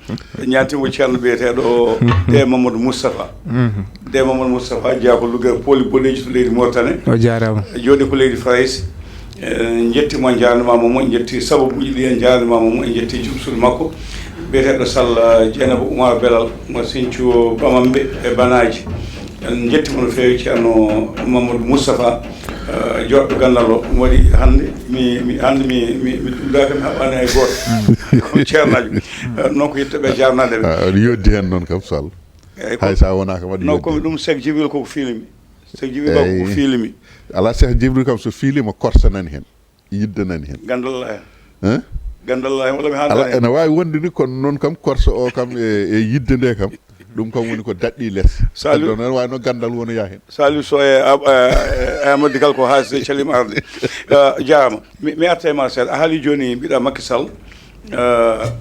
Ñaantiimo ceerno biyeteeɗo o, Dee Mamadou Moustapha. Mhm. Dee Mamadou Moustapha, jeyaa ko Lugeer Pooli Boɗeeji to leydi Mauritanie. O jaaraama. Jooɗii ko leydi Farayse. Eh, njetti mo, njaarnimaama mo, njetti sababuuji ɗi, en njaarnimaama mo, en njetti jom suudu makko. Biyeteeɗo Sall, eh, Dieynaba Oumar Belal, mo Sinthiou Bamambé e Banaaji. En njetti mo no feewi, Ceerno Mamadou Moustapha. Eh, jooɗo ganndal o, ɗum waɗi hannde mi, mi, hannde mi, mi, mi dullaaka, mi haɓaani hay gooto. Mm. Kono ceernaajo. Eh, noon ko yettuɓe, jaarnaade ɓe. Ah, aɗa yoddi heen noon kam, Sall. Eeyi, ko, hay so a wonaa kam, aɗa non, yoddi komi heen. Ɗum Cheikh Djibril koko fiili mi. Cheikh Djibril koko, eeyi, fiili mi. Alaa, Cheikh Djibril kam so fiili ma, korsa nani heen. Yidde nani heen. Ganndal Alla heen. Hein? Ganndal Alla heen, walla mi haala. Alaa, heen. Ene waawi wonde ni, kono noon kam, korsa o kam e, e yidde nde kam. Ɗum kam woni ko daɗɗi les. Saliou. Adda noon, waawi no ganndal wona yaa heen. Saliou Sow e Ab-, e, e Amadou Kal ko haasde calim arde. Eh, jaaraama. Mi, mi arta e ma seeɗa. A haali jooni, mbiɗa Macky Sall, eh,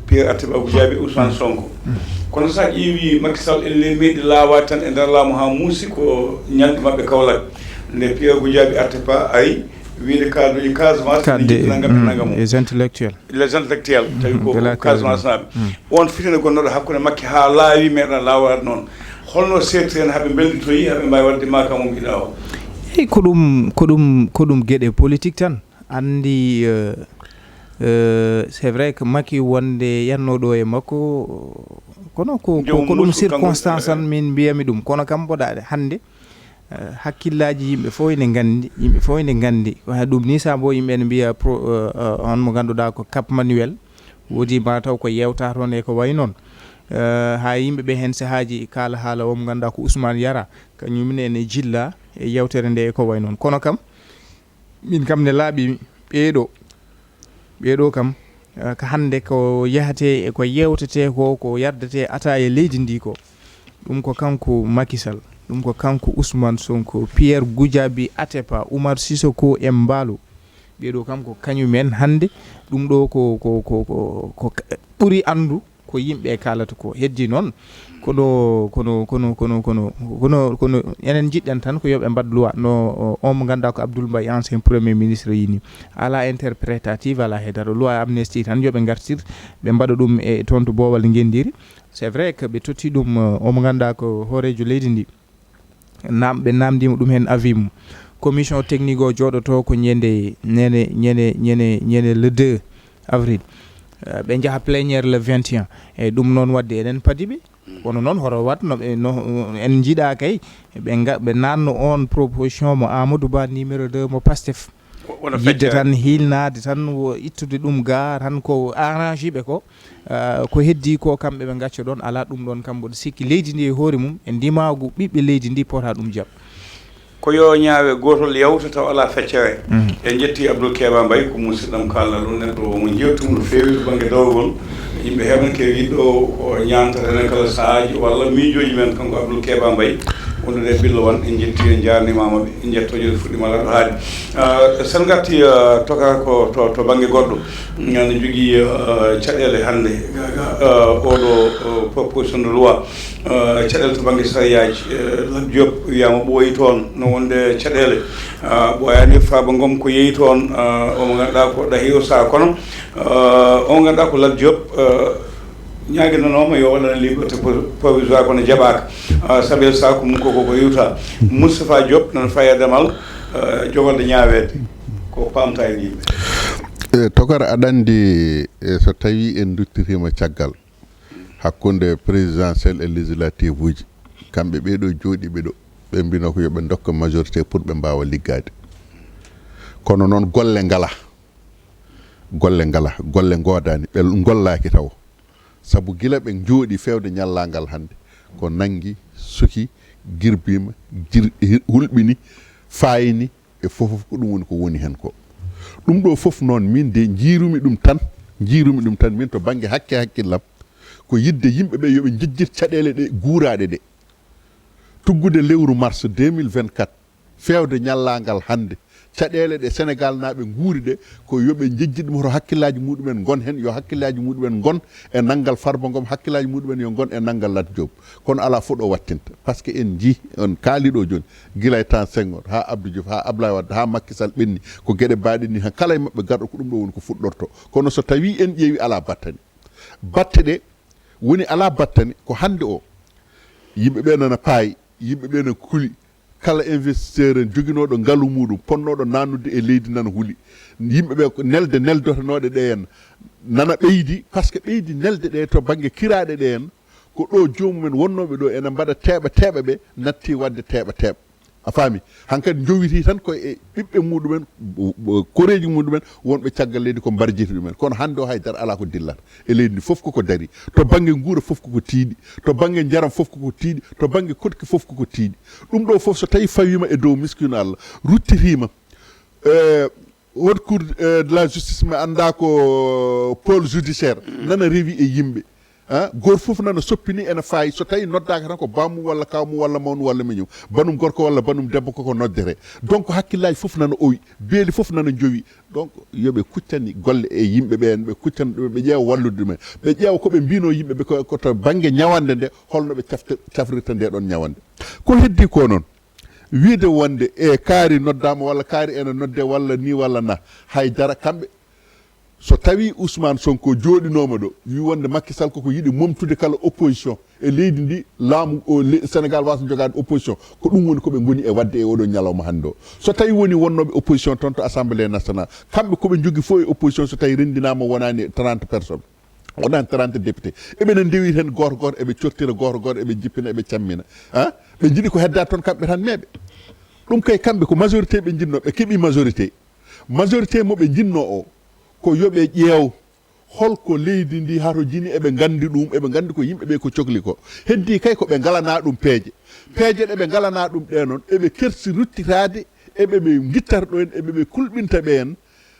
Pierre Atepa Goudiaby, Ousmane Sonko. Kono so a ƴeewi Macky Sall, en le meeɗi laawaade tan e nder laamu haa muusi ko ñalɗi maɓɓe Kaolack. Nde Pierre Goudiaby Atepa ari, wiide kaaduuji Casamance, Cadre, njiɗi nangam e mm, nangam o. Les intellectuels. Les intellectuels, tawi ko de la Casamance naaɓe. Mm. On fitina gonnoɗo hakkunde makki haa laawi meeɗa laawaade noon. Holno seedtirten haa ɓe mbelnditoyi, haa ɓe mbaawi waɗde makaama mo mbiɗa o? Eyi, ko ɗum, ko ɗum, ko ɗum geɗe politique tan. Anndi, euh, euh, c'est vrai que Macky wonde yannoo ɗo e makko, kono ko, ko, ko ɗum circonstance tan min mbiyami ɗum. Kono kam mboɗa hannde, Eh, hakkillaaji yimɓe fof ene nganndi, yimɓe fof ene nganndi. Ko haa ɗum ni sabu yimɓe ene mbiya pro-, eh, eh, on mo ngannduɗaa ko Cap Manuel, woodi ma taw ko yewta toon e ko wayi noon. Eh, haa yimɓe ɓe heen sahaaji kaala haala o mo ngannduɗaa ko Ousmane Yara, kañum ne ene jilla e yewtere nde e ko wayi noon. Kono kam, min kam ne laaɓi ɓee ɗo. Ɓee ɗo kam, eh, ko hannde ko yahetee e ko yewtetee ko, ko yardetee ataaya leydi ndi ko. Ɗum ko kanko Macky Sall, ɗum ko kanko Ousmane Sonko, Pierre Goudiaby Atepa, Oumar Sissoko Embaló, Ɓeeɗo kam ko kañumen hannde, ɗum ɗo ko, ko, ko, ko, ko ka-, ɓuri anndu ko yimɓe kaalata ko. Heddi noon, kono, kono, kono, kono, kono, kono, kono enen njiɗɗen tan ko yo ɓe mbaɗ loi no, o, on mo ngannduɗaa ko Abdoul Mbaye, ancien premier ministre, yini. Alaa interprétative, alaa he dara. Loi amnistie tan yo ɓe ngartir, ɓe mbaɗa ɗum e toon to Boowal Ngenndiri. C'est vrai que ɓe totti ɗum, o, on mo ngannduɗaa ko hooreejo leydi ndi. Naam, ɓe naamndiima ɗum heen avis mum. Commission technique o jooɗoto ko ñande, ñande, ñande, ñande, ñande le deux avril. Eh, ɓe njaha plénière le vingt et un. Eyyi, ɗum noon waɗde eɗen padi ɓe. Kono noon hoto waɗ no ɓe, no, en njiɗa kay, ɓe nga-, ɓe naatno on proposition mo Amadou Ba numéro deux mo Pastef. Wona yiɗde feccere tan hiilnaade tan, wo ittude ɗum ga tan ko arrange ɓe ko. Ah, ko heddi ko kamɓe ɓe ngacca ɗon, alaa ɗum ɗon kam mboɗo sikki leydi ndi e hoore mum, e ndimaagu ɓiɓɓe leydi ndi pota ɗum jaɓ. Ko yo ñaawe gootol yawta taw alaa feccere. Mm. En njetti Abdoul Keba Mbaye, ko musidɗam kaalna ɗum, neɗɗo mo njeewtumi no feewi to bannge dawrugol. Yimɓe heɓen ke yiɗɗo ko ñaantata enen kala sahaaji walla miijooji men, kanko Abdoul Keba Mbaye, wondude e Billo Wan. En njetti, en njaarnimaama ɓe, en njetto jooɗi fuɗɗiima laɗɗo haali. Ah, sen ngarti, ah, toka ko to, to bannge goɗɗo. Ina jogii, eh, caɗeele hannde, eh, oɗo, eh, proposition de loi, eh, caɗeele to bannge sariyaaji, eh, Lat Diop wiyaama ɓooyi toon, no wonde caɗeele, eh, ɓooyaani. Farba Ngom ko yehi toon, eh, omo ngannduɗaa ko ɗahi o saha, kono, eh, omo ngannduɗaa ko Lat Diop, eh, ñaaginanooma yo waɗane liberté pro-, provisoire, kono jaɓaaka. Eh, Sabel Sarr ko mum ko, ko, ko iwta. Moustapha Diop nana fayi e demal, eh, jogorde ñaaweede. Ko paamta e yimɓe. E, Tokar, aɗa anndi, e, so tawii en nduttiriima caggal hakkunde présidentielle e législative uji, kamɓe ɓee ɗoo jooɗiiɓe ɗoo, ɓe mbino ko yo ɓe ndokka majorité pour ɓe mbaawa liggaade. Kono noon golle ngala, golle ngala, golle ngoodaani, ɓe ngollaaki tawo. Sabu gila ɓe njooɗii feewde ñallaagal hannde, ko nanngi, suki, girbiima, jir-, hulɓini, faayini, e fof, fof ko ɗum woni ko woni heen ko. Ɗum ɗoo fof noon, min de njiirumi ɗum tan, njiirumi ɗum tan, min to bannge hakke hakkillam, ko yiɗde yimɓe ɓe yo ɓe njejjit caɗeele ɗe guuraaɗe ɗe. Tuggude lewru mars deux mille vingt-quatre, feewde ñallaagal hannde, caɗeele ɗe Senegaalnaaɓe nguuri ɗe, ko yo ɓe njejjit ɗum, hoto hakkillaaji muɗumen ngon heen, yo hakkillaaji muɗumen ngon e nanngal Farba Ngom, hakkillaaji muɗumen yo ngon e nanngal Lat Diop. Kono alaa fof ɗo wattinta, par ce que en njii, on kaali ɗo jooni, gila e temps Senghor, haa Abdou Diouf, haa Ablaye Wade, haa Macky Sall ɓenni, ko geɗe baaɗe ni, han kala e maɓɓe garɗo ko ɗum ɗo woni ko fuɗɗorto. Kono so tawii en ƴeewi, alaa battane. Batte ɗe woni alaa battane, ko hannde o, yimɓe ɓe nana paayi, yimɓe ɓe nana kuli, kala investisseur en joginooɗo ngalu muɗum, ponnooɗo naannude e leydi nana huli. Yimɓe ɓe ko nelde neldotonooɗe ɗe en nana ɓeydi, par ce que ɓeydi nelde ɗe to bannge kiraaɗe ɗe en, ko ɗo joomum en wonnooɓe ɗo ene mbaɗa teeɓa teeɓa ɓe, natti waɗde teeɓa teeɓa. A faami? Hankadi njowiti tan ko e ɓiɓɓe muɗumen, b-, b-, koreeji muɗumen, wonɓe caggal leydi ko mbarjiti ɗumen. Kono hannde o haydara alaa ko dillata. E leydi ndi fof koko darii. To bannge nguura fof koko tiiɗi. To bannge njaram fof koko tiiɗi. To bannge koɗki fof koko tiiɗi. Ɗum ɗo fof so tawii fawiima e dow miskiino Allah, ruttitiima, eh, Haute Cour, eh, de la Justice, mi anndaa ko pôle judiciaire, nana rewi e yimɓe. Ah, gooto fof nana soppini ene faayi. So tawii noddaaka tan ko baammum walla kaaw mum walla mawnu walla miñum. Banum gorko walla banum debbo koko noddete. Donc hakkillaaji fof nana owi, beeli fof nana njowi. Donc yo ɓe kuccani golle e yimɓe ɓe en, ɓe kuccana ɗum, ɓe ƴeewa wallude ɗumen. Ɓe ƴeewa ko ɓe mbino yimɓe ɓe ko, ko to bannge ñawannde nde, holno ɓe cafta-, cafrirta nde ɗon ñawannde. Ko heddi ko noon, wiide wonde e kaari noddaama walla kaari ene nodde walla ni walla na, haydara kamɓe. So tawii Ousmane Sonko jooɗinooma ɗo, wi wonde Macky Sall koko yiɗi momtude kala opposition e leydi ndi, laamu o, le-, Sénégal waasa jogaade opposition, ko ɗum woni ko ɓe ngoni e waɗde e oɗo ñalawma hannde o. So tawii woni wonnooɓe opposition toon to Assemblée nationale, kamɓe ko ɓe njogii fof e opposition, so tawii renndinaama wonaani trente personnes, wonaani trente députés, eɓe na ndewiri heen gooto gooto, eɓe cortira gooto gooto, eɓe jippina, eɓe cammina. Ah, ɓe njiɗi ko heddaade toon kamɓe tan meeɓe. Ɗum kay kamɓe ko majorité ɓe njiɗnoo, ɓe keɓii majorité. Majorité mo ɓe njiɗnoo o, ko yo ɓe ƴeew holko leydi ndi hatojini, eɓe nganndi ɗum, eɓe nganndi ko yimɓe ɓe ko cokli ko. Heddi kay ko ɓe ngalanaa ɗum peeje. Peeje ɗe ɓe ngalanaa ɗum ɗe noon, eɓe kersi ruttitaade, eɓe ɓe ngittata ɗo en, eɓe ɓe kulɓinta ɓe en,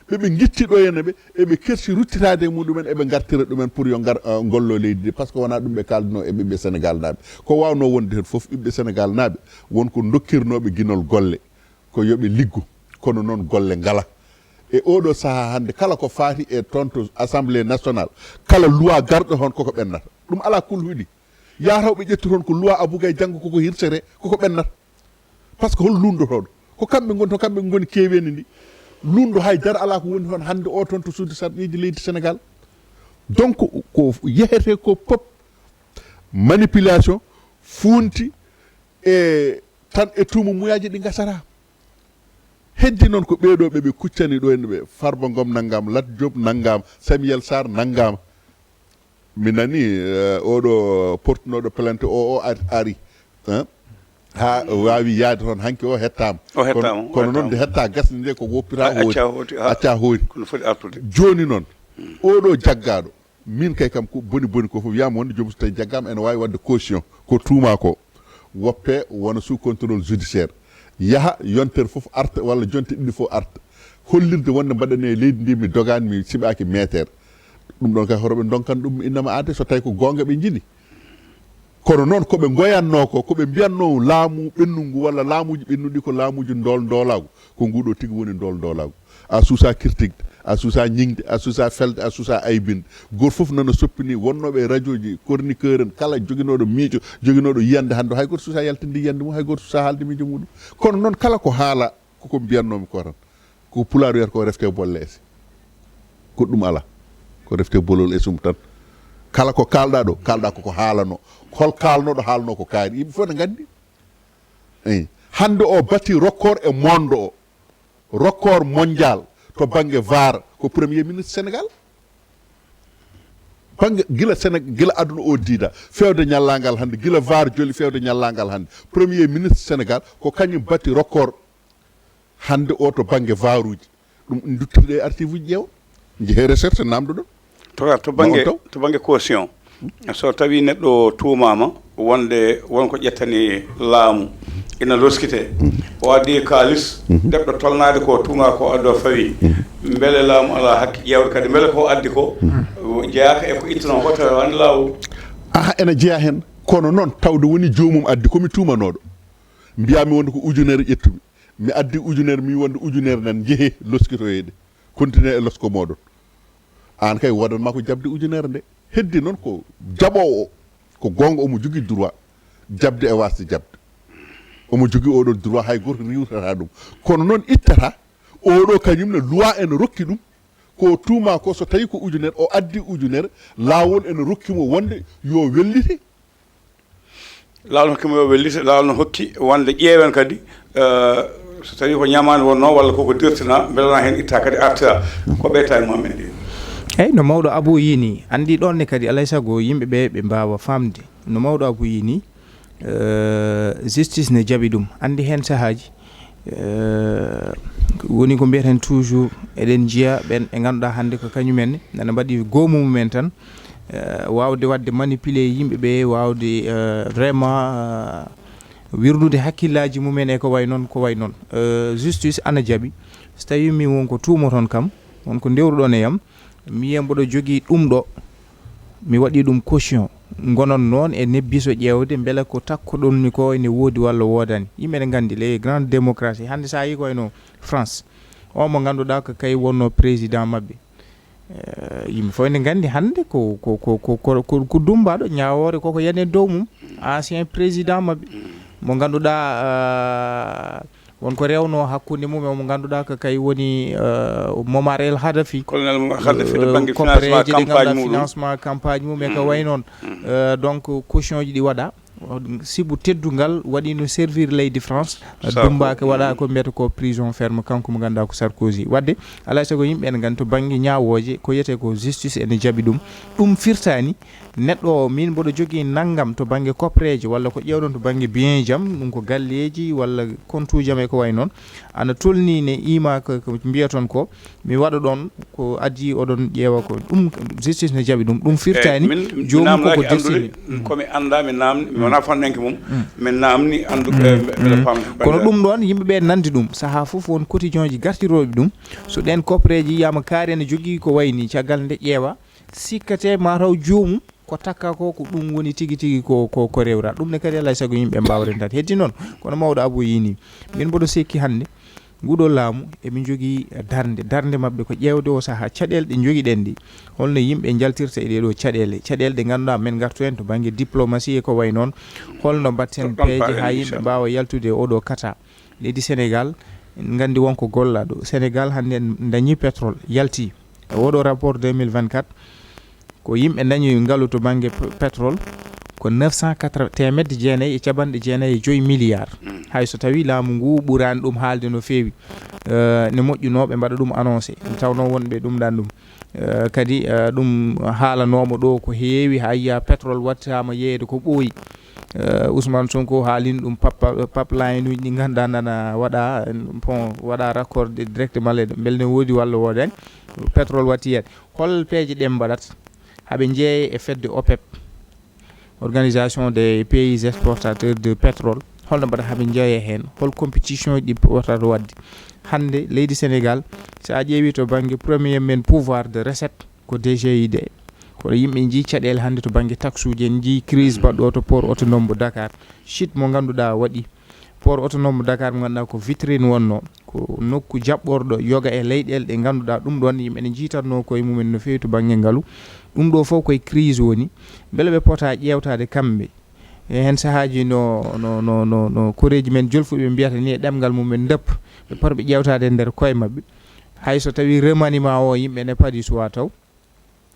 ɓe ɓe ngitti ɗo en ɓe, eɓe kersi ruttitaade e muɗumen, eɓe ngartira ɗumen pour yo ngar, ah, ngollo leydi ndi, par ce que wonaa ɗum ɓe kaalduno e ɓiɓɓe Sénégal naaɓe. Ko waawnoo wonde heen fof, ɓiɓɓe Sénégal naaɓe won ko dokkirnooɓe ginol golle, ko yo ɓe liggo, kono noon golle ngala. E oɗo saha hannde, kala ko faati e toon to Assemblée nationale, kala loi garɗo toon koko ɓennata. Ɗum alaa kulhuɗi. Yaataw ɓe ƴettu toon ko loi Abou Gaye, janngo koko hirsete, koko ɓennata. Par ce que hol lunndotoɗo? Ko kamɓe ngoni, to kamɓe ngoni keeweeni ndi. Lundo hay dara alaa ko woni toon hannde o toon to suudu sarɗiiji leydi Sénégal. Donc ko yehete ko pop manipulation, fuunti e tan e tuuma muyaaji ɗi ngasata. Heddi noon ko ɓeeɗo ɓe ɓe kuccani ɗo, ene ɓe Farba Ngom nanngam, Lat Diop nanngam, Samuel Sarr nanngam. Mi nani eh, oɗo portunooɗo plainte o, o ar- ari, hein? Ha waawi yaade toon hanki o hettaama. O hettaama, Kono- kono noon nde hetta gasde nde ko woppita hoori, acca hooti ha- acca hoori. Kono foti artude. Jooni noon, oɗo jaggaaɗo, min kay kam ko boni boni ko fof wiyama wonde joom so tawi jaggama ene wawi wadde caution ko tuuma ko, woppe wona sous contrôle judiciaire, yaha yontere fof arta walla jonte ɗiɗi fof arta, hollirde wonde mbaɗani e leydi ndi mi dogani, mi siɓaki meter. Ɗum ɗon kay hoto ɓe donkan ɗum innama aade so tawi ko gonga ɓe jiiɗi. Kono noon ko ɓe goyanno ko, ko ɓe mbiyanno laamu ɓennungu walla laamuji ɓennuɗi ko laamuji ndol ndolagu, ko nguɗo tigi woni ndol ndolagu. A suusa kirtigde, a suusa ñingde, a suusa felde, a suusa aybinde. Goto fof nana soppini wonnooɓe e radio ji, chroniqueur en, kala joginoɗo miijo, joginoɗo yiyande hannde, hay goto suusa yaltinde yiyande mum, hay goto suusa haalde miijo muɗum. Kono noon kala ko haala, koko mbiyannoomi ko tan. Ko pulaar wiyata ko refte bolle ese. Goɗɗum alaa. Ko refte bolol esum tan. Kala ko kaalɗa ɗo, kaalɗa koko haalano. Hol kaalnoɗo haalno ko kaari. Yimɓe fof ne nganndi. Eyi. Hannde o bati record e monde o. Record mondial to bannge var ko premier ministre Sénégal. Bannge gila Sénégal, gila aduna o diida. Fewde ñallangal hannde, gila var joli fewde ñallangal hannde. Premier ministre Sénégal ko kañum bati record. Hannde o to bannge varuuji, ɗum duttirɗe e archive uji ƴeewa. Njehee recherche namdoɗon. To to bannge to bannge caution, so tawi neɗɗo tuumama wonde wonko ƴettani laamu ina loskite, o addi kaalis deɓɗo tolnaade ko tuuma ko addo fawi, mbele laamu ala hakke ƴeewde kadi mbele ko addi ko jeyaaka e ko ittuno ko tawa wani laawol? Aha, ene jeya heen, kono noon tawde woni joomum addi komi tuumanoɗo, mbiyami wonde ko ujunere ƴettumi, mi addi ujunere, mi wonde ujunere nan, njehee loskitoyeede, continue e losko moɗon. An kay wodanma ko jaɓde ujunere nde. Heddi noon ko jaɓoowo o, ko goonga, omo jogii droit jaɓde e waasde jaɓde. Omo jogii oɗon droit, hay gooto riiwtata ɗum. Kono noon ittata oɗo kañum ne loi ene rokki ɗum. Ko tuuma ko so tawi ko ujunere, o addi ujunere, laawol ene rokki mo wonde yo wellite. Laawol no hokki mo yo wellite, laawol no hokki wonde ƴeewen kadi so tawi ko ñamaande wonno walla koko dirtina, mbele wona heen itta kadi artira. Ko ɓeyta e mum en ɗi. Eyi, no mawɗo Abou yii ni, anndi ɗoon ne kadi alay sago yimɓe ɓe ɓe mbaawa faamde no mawɗo Abou yii ni. Justice ne jaɓi ɗum, anndi heen sahaaji woni ko mbiyeten toujours, eɗen njiya ɓen ɓe ngannduɗaa hannde ko kañumen nana mbaɗi goomu mumen tan, waawde waɗde manipuler yimɓe ɓe, waawde vraiment wirnude hakkillaaji mumen e ko way noon, ko way noon. Justice ana jaɓi, so tawi mi won ko tuumoton kam, won ko ndewruɗon e yam, mi yiya mboɗo jogii ɗum ɗo, mi waɗi ɗum caution, ngonon noon e nebbi so ƴeewde mbele ko takkoɗon mi ko ene woodi walla woodani. Yimɓe ne nganndi les grandes démocraties, hannde so a yii ko wayno France, o mo ngannduɗaa ko kay wonno président maɓɓe. Yimɓe fof ne nganndi hannde ko ko ko ko ko ko dumbaaɗo, ñaawoore koko yani e dow mum, ancien président maɓɓe mo ngannduɗaa won ko rewno hakkunde mum e mo ngannduɗaa ko kay woni Momar El Hadafi. Colonel Momar Hadafi to bannge financement koppereeje ɗe campagne ngannduɗaa muɗum. Financement campagne mum e ko way noon. Donc caution ji ɗi waɗa, sibu teddungal waɗi no servir leydi France. Sarko. Dumbaaka waɗa ko mbiyata ko prison ferme, kanko mo ngannduɗaa ko Sarkozy. Waɗde alaa e sago yimɓe ene nganndi to bannge ñaawooje ko wiyetee ko justice ene jaɓi ɗum. Ɗum firtaani neɗɗo o min mboɗo jogii nanngam to bannge koppereeje walla ko ƴeewɗon to bannge bien jam, ɗum ko galleeji walla kontuuji am e ko way noon, ana tolni ne iima ko ko mbiyaton ko mi waɗa ɗon ko adii oɗon ƴeewa ko ɗum justice ne jaɓi ɗum. Ɗum firtaani Min mi joomum koko namnaki anndude desini. Komi annda mi namni mi wona fanɗanke mum. Min namni annduɓe mbeɗa pamde. Kono ɗum ɗoon yimɓe ɓe nanndi ɗum sahaa fof won quotidien ji gartirooɓe ɗum. So ɗeen koppereeji yiyama kaari ene jogii ko wayni caggal nde ƴeewa sikkate mataw joomum ko takka ko ko ɗum woni tigi tigi ko ko ko rewra ɗum ne kadi alay sago yimɓe mbaawa rentaade heddi noon. Kono mawɗo Abou yii ni min mboɗo sekki hannde Nguɗo laamu eɓe njogii darnde. Darnde maɓɓe ko ƴeewde o sahaa caɗeele ɗe njogiɗen ɗi. Holno yimɓe njaltirta e ɗee ɗoo caɗeele? Caɗeele ɗe ngannduɗaa men ngartu heen to bannge diplomatie e ko wayi noon. Holno mbaɗten peeje haa yimɓe mbaawa yaltude e oo ɗoo kata? Leydi Senegal, en nganndi wonko gollaa ɗo. Senegal hannde en dañii pétrole, yalti. E oo ɗoo rapport deux mille vingt-quatre, ko yimɓe dañi ngalu to bannge p-, pétrole, ko neuf cent quatre, teemedde jeenayi e capanɗe jeenayi e joy milliard. Hay so tawii laamu ngu ɓuraani ɗum haalde no feewi, eh, ne moƴƴunoo ɓe mbaɗa ɗum annoncé. Ɗum tawnoo wonɓe ɗum ɗaan ɗum. Eh, kadi, eh, ɗum haalanooma ɗo ko heewi, haa yiya pétrole wattaama yeeyde ko ɓooyi. Eh, Ousmane Sonko haalin ɗum pap-, pipeline uji ɗi ngannduɗaa nana waɗa, pont waɗa raccordé directement leydi. Mbele ne woodi walla woodaani? Pétrole watti yeeyde. Hol peeje ɗe mbaɗat haɓe njeeya e fedde OPEP, Organisation des pays exportateurs de pétrole? Holno mbaɗa haɓe njeeya heen? Hol compétition ji ɗi potata waɗde? Hannde leydi Senegal, so a ƴeewi to bannge premier men pouvoir de recette, ko D G I D. Kono yimɓe njii caɗeele hannde to bannge taxe uji, en njii crise baɗɗo to port autonome mo Dakar. Chute mo ngannduɗaa waɗi. Port autonome mo Dakar mo ngannduɗaa ko vitrine wonno, ko nokku jaɓɓorɗo yoga e leyɗeele ɗe ngannduɗaa ɗum ɗoon yimɓe ne njiitatnoo koye mumen no feewi to bannge ngalu. Ɗum ɗo fof koye crise woni. Mbele ɓe pota ƴeewtaade kamɓe? E heen sahaaji no, no, no, no, no koreeji men jolfuɓe mbiyata ni e ɗemngal mumen ndëpp, ɓe pota ɓe ƴeewtaade e nder koye maɓɓe. Hay so tawii remaniement o yimɓe ne padi suwa taw.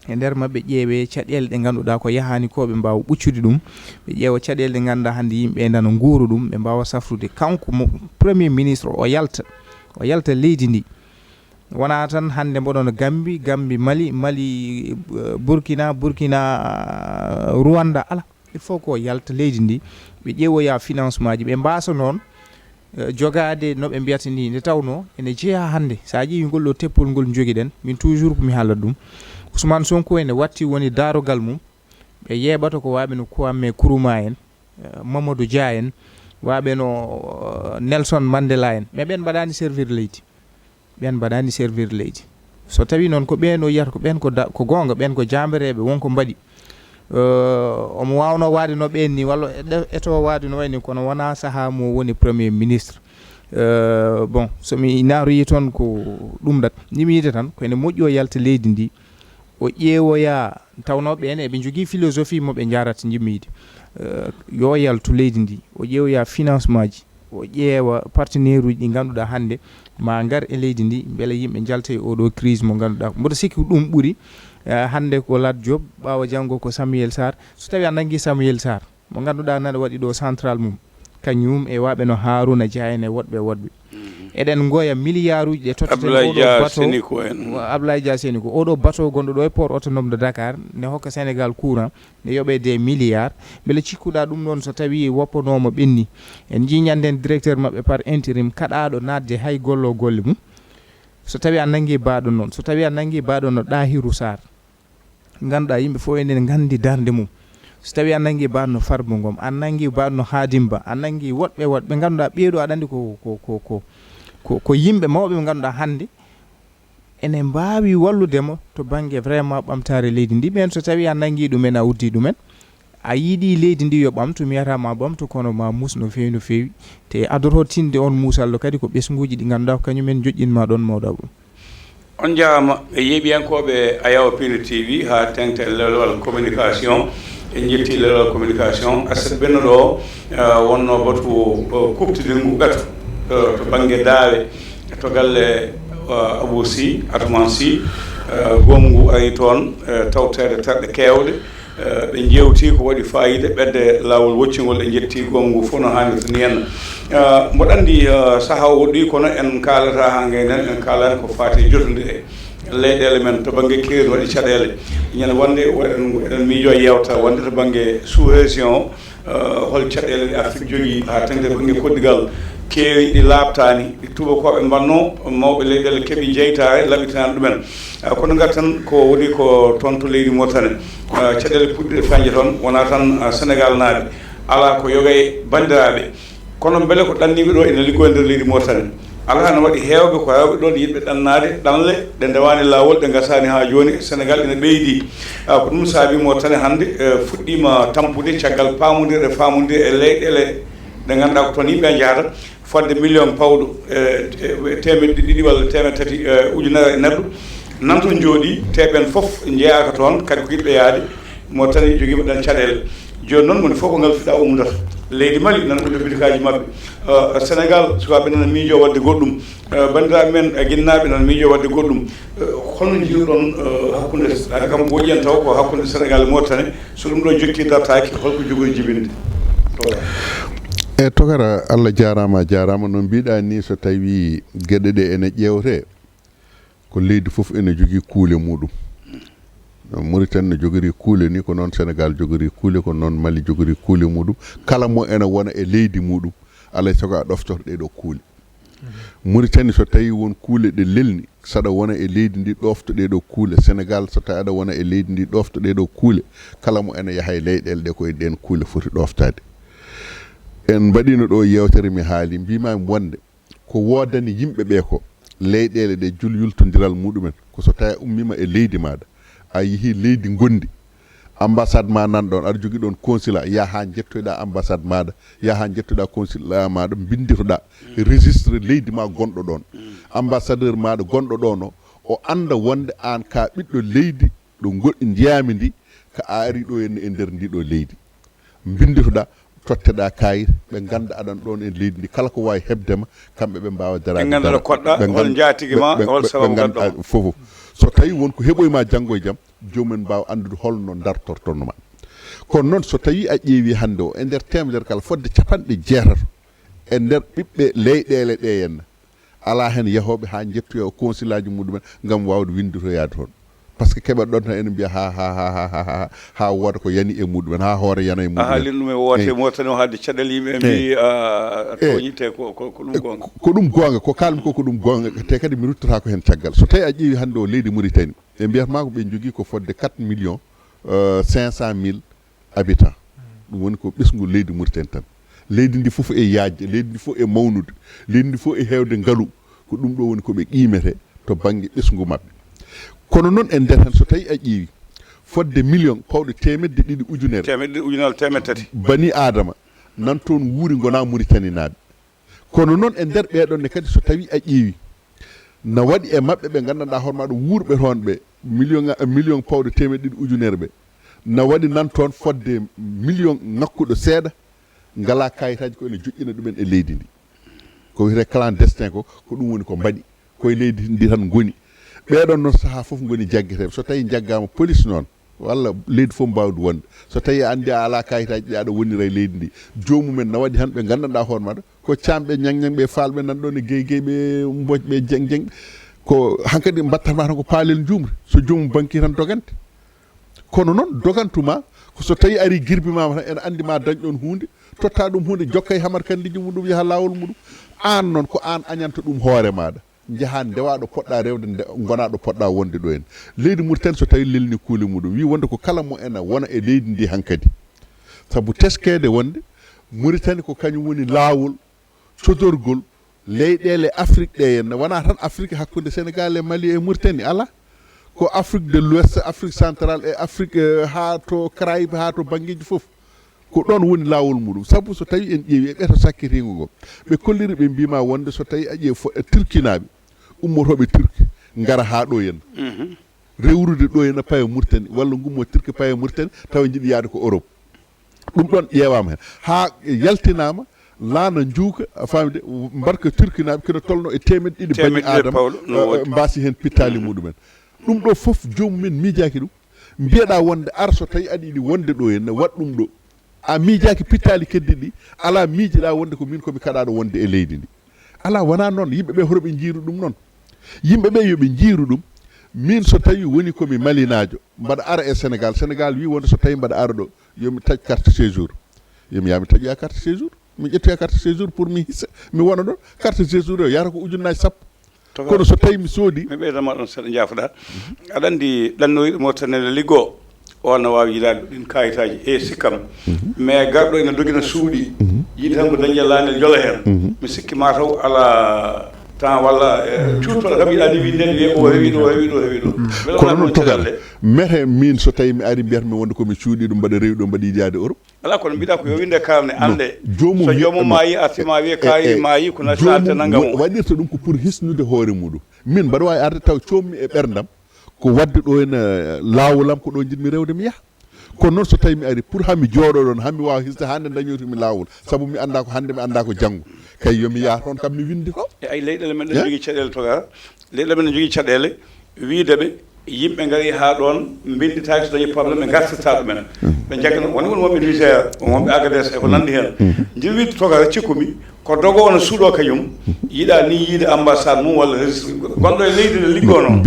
E nder maɓɓe ƴeewee caɗeele ɗe ngannduɗaa ko yahaani ko ɓe mbaawa ɓuccude ɗum. Ɓe ƴeewa caɗeele ɗe ngannduɗaa hannde yimɓe nana nguura ɗum, ɓe mbaawa safrude. Kanko mo premier ministre o yalta, o yalta leydi ndi. Wonaa tan hannde mboɗon Gambi, Gambi Mali, Mali, eh, Burkina, Burkina, eh, Rwanda, ala. Il faut ko yalta leydi ndi, ɓe ƴeewoya financement ji, ɓe mbaasa noon, eh, jogaade no ɓe mbiyata ni, nde tawnoo ene jeyaa hannde. So a ƴeewi ngol ɗo teppol ngol njogiɗen, min toujours ko mi haalat ɗum. Ousmane Sonko ene watti woni daarogal mum, ɓe yeeɓata ko waaɓe no Kwame Nkrumah en, eh, Mamadou Dia en, waaɓe no, eh, Nelson Mandela en. Mais ɓeen mbaɗaani servir leydi. Ɓeen mbaɗaani servir leydi. So tawii noon ko ɓeen o yiyata ko ɓeen ko da-, ko goonga, ɓeen ko jaambereeɓe, won ko mbaɗi. Eh, omo waawnoo waade no ɓeen ni, walla e ɗe-, eto waade no wayi ni, kono wonaa sahaa mo woni premier ministre. Eh, bon, so mi naaroyii toon ko ɗum ɗat. Njimiide tan, ko ene moƴƴi o yalta leydi ndi, o ƴeewoya, tawnoo ɓeen eɓe njogii philosophie mo ɓe njaarata njimiide. Eh, yo yaltu leydi ndi, o ƴeewoya financement ji, o ƴeewa partenaire uji ɗi ngannduɗaa hannde ma ngar e leydi ndi, mbele yimɓe njalta e oɗo crise mo ngannduɗaa. Mboɗo sikki ko ɗum ɓuri, eh, hannde ko Lat Diop, ɓaawo janngo ko Samuel Sarr. So tawii a nanngi Samuel Sarr, mo ngannduɗaa nana waɗi ɗo central mum, kañum e waaɓe no Harouna Dia en e woɗɓe woɗɓe. Eɗen ngoya milliard uji ɗe totteten Abdoulaye oɗo Dia bateau. Sénico en. Wa-, Abdoulaye Dia Sénico. Oɗo bateau gonɗo ɗo e port autonome de Dakar, ne hokka Sénégal courant, ne yoɓe des milliards. Mbele cikkuɗaa ɗum ɗoon so tawii woppanoo mo ɓenni? En njii ñannden directeur maɓɓe par intérim kaɗaaɗo naatde hay gollo golle mum. So tawii a nanngi baaɗo noon, so tawii a nanngi baaɗo no Ɗahiru Sarr, ngannduɗaa yimɓe fof enen nganndi darnde mum. So tawii a nanngi baaɗo no Farba Ngom, a nanngi baaɗo no Khadim Ba, a nanngi woɗɓe woɗɓe ngannduɗaa ɓee ɗo aɗa anndi ko, ko, ko, ko, ko, ko yimɓe mawɓe ɓe ngannduɗaa hannde ene mbaawi wallude mo to bannge vraiment ɓamtaare leydi ndi. Ɓeen so tawii a nanngi ɗumen, a uddii ɗumen, a yiɗi leydi ndi yo ɓamtu, mi wiyata ma ɓamtu, kono ma mus no feewi, no feewi. Te adorotinde on muusallo kadi ko ɓesnguuji ɗi ngannduɗaa ko kañumen joƴƴinma ɗoon, mawɗo Abou. On njaaraama, e yeeɓiyankooɓe Ayaw Pino T V haa teeŋti e lelewal communication. En njetti lelewal communication. Aset ɓennuɗo o, eh, wonnoo batu, eh, kuɓtude ngu ɓeto, eh, to bannge daawe, to galle, eh, Abou Sy, Atoumane Sy, eh, goomu ngu ari toon, eh, tawteede terɗe keewɗe. Eh, ɓe njeewti ko waɗi faayiida, ɓetde laawol woccingol, e njetti goomu ngu fof no haanirta ni henna. Eh, mboɗo anndi, eh, sahaa o woɗɗi, kono en kaalata haa ngaynen, en kaalaani ko faati e jotonde e leyɗeele men to bannge keeri no waɗi caɗeele. Ñande wonde eɗen, eɗen miijo yeewta wonde to bannge sous-région o, eh, hol caɗeele ɗe Afrik jogii haa teeŋti bannge koddigal keeri ɗi laaɓtaani, ɗi tubakooɓe mbaɗnoo, mawɓe leyɗeele keɓi jeytaare, laɓɓitinaani ɗumen. Ah, kono ngarten ko woni ko toon to leydi Mauritanie. Ah, caɗeele puɗɗiɗe feeñde toon, wonaa tan, ah, Senegal naaɓe. Alaa ko yoga e banndiraaɓe. Kono mbele ko ɗanniiɓe ɗo ina liggoo e nder leydi Mauritanie? Alaa, no waɗi heewɓe ko heewɓe ɗoon yiɗɓe ɗannaade ɗanle ɗe ndewaani laawol, ɗe ngasaani haa jooni. Senegal ina ɓeydi. Ah, ko ɗum saabi Mauritanie hannde, eh, fuɗɗiima tampude caggal paamondiral e faamondiral e leyɗeele Nde ngannduɗaa ko toon yimɓe njahata, fodde million pawɗo e teemeɗɗe ɗiɗi walla teemeɗɗe tati ujunere e neɗɗo nan toon njooɗii, te ɓeen fof njeyaaka toon, kadi ko yiɗɓe yahde. Mauritanie jogiima ɗeen caɗeele. Jooni noon, moni fof ko ngal fiɗa ummotata. Leydi Mali nan ko jobbitikaji maɓɓe. Sénégal, sukaaɓe nana miijoo waɗde goɗɗum. Banndiraaɓe men ginnaaɓe nana miijoo waɗde goɗɗum. Holno njiiruɗon hakkunde, hade kam ko woƴƴi en taw ko hakkunde Sénégal e Mauritanie, so ɗum ɗo jokki dartaaki, holko jogori jibinde? E tokara, Allah jaaraama, a jaaraama. No mbiɗa ni, so tawi geɗe ɗe ene ƴeewte, ko leydi fof ene jogii kuule muɗum. Mauritanie no jogori kuule ni, ko noon Sénégal jogori kuule, ko noon Mali jogori kuule muɗum. Kala mo ene wona e leydi muɗum, alay sago a ɗoftoto ɗee ɗo kuule. Mauritanie, so tawi won kuule ɗe lelni, saɗa wona e leydi ndi ɗofto ɗee ɗo kuule. Sénégal, so tawi aɗa wona e leydi ndi ɗofto ɗee ɗo kuule, kala mo ene yaha e leyɗeele ɗe, ko e ɗeen kuule foti ɗoftaade. En mbaɗino ɗo yeewtere, mi haali, mbimami wonde ko woodani yimɓe ɓe ko leyɗeele ɗe jul yultondiral muɗumen, ko so tawi a ummima e leydi maɗa, a yeehi leydi gondi, ambassade ma nan ɗon, aɗa jogii ɗon consulat, yaha ha jettoyɗa ambassade maɗa, yaha ha jettoyɗa consulat maɗa, mbinditoɗa registre leydi ma gonɗo ɗon, ambassadeur maɗa gonɗo ɗon o, o anda wonde an ka ɓiɗɗo leydi ɗo goɗɗi njeyami ndi, ka a ari ɗo henna e nder ndi ɗo leydi. Mbindotoɗa, totteɗa kayit, ɓe ganda aɗan ɗon e leydi ndi, kala ko wawi hebdema, kamɓe ɓe mbawa darade. Ɓe ganda ɗo koɗɗa, hol njatigi ma, hol sababu gaddo ma. Fof. So tawi won ko heɓoyma janngo e jam, jomumen mbawa andude holno dartortonno ma. Kono noon, so tawi a ƴeewi hande o, e nder temedere kala, fodde capanɗe jeetato e nder ɓiɓɓe leyɗele ɗe henna, ala hen yahoɓe ha jettoya o consulat ji muɗumen gam wawde windotoyade toon. Par ce que keɓat ɗon tan ene mbiya ha ha ha ha ha ha wooda ko yani e muɗumen, ha hoore yana e muɗumen. A haalin ɗum e woote. Mauritanie o haalde caɗeele, yimɓe mbi a tooñi, te ko ko ɗum gonga. Ko ɗum gonga, ko kalmi ko ko ɗum gonga, te kadi mi ruttata ko hen caggal. So tawi a ƴeewi hande o leydi Mauritanie, ɓe mbiyatma ko ɓe jogii ko fodde quatre millions cinq cent mille habitants. Ɗum woni ko ɓesngu leydi Mauritanie tan. Leydi ndi fof e yaajde, leydi ndi fof e mawnude, leydi ndi fof e heewde ngalu. Ko ɗum ɗo woni ko ɓe qiimete to bannge ɓesngu maɓɓe. Kono noon, e nder heen, so tawi a ƴeewi fodde million pawɗe teemedde ɗiɗi ujunere, teemedde ɗiɗi ujunere teemedde tati bani Adama nan toon wuuri, ngona Muritaninaaɓe. Kono noon, e nder ɓeeɗon ne kadi, so tawi a ƴeewi, na waɗi e maɓɓe ɓe nganndanɗaa hoore maɗa wuurɓe toon ɓe, million, million pawɗe teemedde ɗiɗi ujunere ɓe, na waɗi nan toon fodde million ŋakkuɗo seeɗa, ngalaa kayitaaji, ko ene joƴƴina ɗumen e leydi ndi. Ko wiyetee clandestin ko, ko ɗum woni ko mbaɗi. Koye leydi ndi tan ngoni. Ɓeeɗon noon sahaa fof ngoni jaggeteeɓe. So tawi jaggama police noon, walla leydi fof mbawdi wonde. So tawi a andi a ala kayitaaji ɗi, aɗa wonira e leydi ndi, joomumen na waɗi tan ɓe nganndanɗaa hoore maɗa. Ko caamɓe ñang-ñang ɓe, faalɓe nan ɗon e gey gey ɓe, mboc ɓe, jeng jeng. Ko hankadi mbattata ma tan ko paalel njuumri. So joomum banki tan dogante. Kono noon, dogantuma ko so tawi ari girbi ma tan, ene andi ma dañ ɗon huunde, totta ɗum huunde, jokka e hamar kandiji muɗum, yaha laawol muɗum. Aan noon, ko aan añanta ɗum hoore maɗa. Njaha ndewa ɗo poɗɗa rewde, nde, ngona ɗo poɗɗa wonde ɗo en. Leydi Mauritanie, so tawi lelni kuule muɗum, wi wonde ko kala mo ene wona e leydi ndi hankadi. Sabu teskede wonde Mauritanie ko kañum woni laawol codorgol leyɗeele Afrique ɗe henna. Wona tan Afrique hakkunde Sénégal e Mali e Mauritanie, ala. Ko Afrique de l'Ouest, Afrique centrale e Afrique, eh, haa to Caraïbes, haa to banngeeji fof. Ko ɗoon woni laawol muɗum. Sabu so tawi en ƴeewi e ɓeto sakkitingo ngo, ɓe kolliri, ɓe mbima wonde so tawi a ƴeewi fo-, e Turkinaaɓe, ummotooɓe Turki, ngara haa ɗo henna. Rewrude ɗo henna, paye Mauritanie, walla ngummo Turki, paye Mauritanie, tawa njiɗi yaade ko Europe. Ɗum ɗon ƴeewaama heen haa yaltinaama, laana njuuka, a faami de, mbarka Turkinaaɓe kino tolno e teemedde ɗiɗi bani Aadama, eh, mbaasi heen pittaali muɗumen. Ɗum ɗo fof, joomum en miijaaki ɗum. Mbiyeɗaa wonde, ar so tawi aɗa yiɗi wonde ɗo henne, waɗ ɗum ɗo. A miijaaki pittaali keddiɗi ɗi, alaa miijiɗaa wonde ko miin ko mi kaɗaaɗo wonde e leydi ndi. Alaa, wonaa noon. Yimɓe ɓe, hoto ɓe njiiru ɗum noon. Yimɓe ɓe, yo ɓe njiiru ɗum. Miin, so tawi woni ko mi malinaajo, mbaɗa ara e Sénégal, Sénégal wi wonde so tawi mbaɗa ara ɗo, yo mi taƴ carte séjour. Yo mi yaha mi taƴoya carte séjour. Mi ƴettoya carte séjour pour mi hissa, mi wona ɗon. Carte séjour o yahata ko ujunnaaji sappo. Kono so tawi mi soodi. Mi ɓeydanma ɗon seeɗa, njaafoɗa. Aɗa anndi ɗannoyɗo Mauritanie ne liggo, o na waawi yiɗaade ɗin kayitaaji, e sikkam. Mais garɗo ina dogina suuɗi, yiɗi tan ko dañde laanel jola heen. Mi sikki ma taw alaa Tan walla cuutoɗo kam yiɗaani winde, wiye o rewi ɗo, o rewi ɗo, o rewi ɗo. Kono noon tokare, mete min so tawi mi ari mbiyat mi wonde ko mi cuuɗi ɗum mbaɗa rewi ɗo mbaɗa yiɗi yaade Europe. Ala, kono mbiɗa ko yo winde karne annde. Joomum so joomum maayi arti ma wiye kayi maayi ko nationalité nanngam o. Waɗirta ɗum ko pour hisnude hoore muɗum. Min mbaɗa waawi arde taw coommi e ɓerndam ko waɗde ɗo ene laawolam ko ɗo njiɗmi rewde mi yaha. Kono noon so tawi mi ari pour hami jooɗo ɗon hami waawa hisde hande dañoytumi laawol sabu mi annda ko hande mi annda ko janngo, kay yomi yaha toon kam mi windi to. E ay leyɗele men ɗe jogii caɗeele toga, leyɗele men ɗe jogii caɗeele wiide ɓe yimɓe ngari haa ɗoon mbinditaaki so dañi problème ɓe ngartirta ɗumen. Ɓe njaggana woni woni wonɓe Niger, wonɓe Agadez e ko nanndi heen. Njiɗ wiide togara cikkumi ko dogo ono suuɗo kañum yiɗa ni yiide ambassade mum walla registre gonɗo e leydi nde liggono.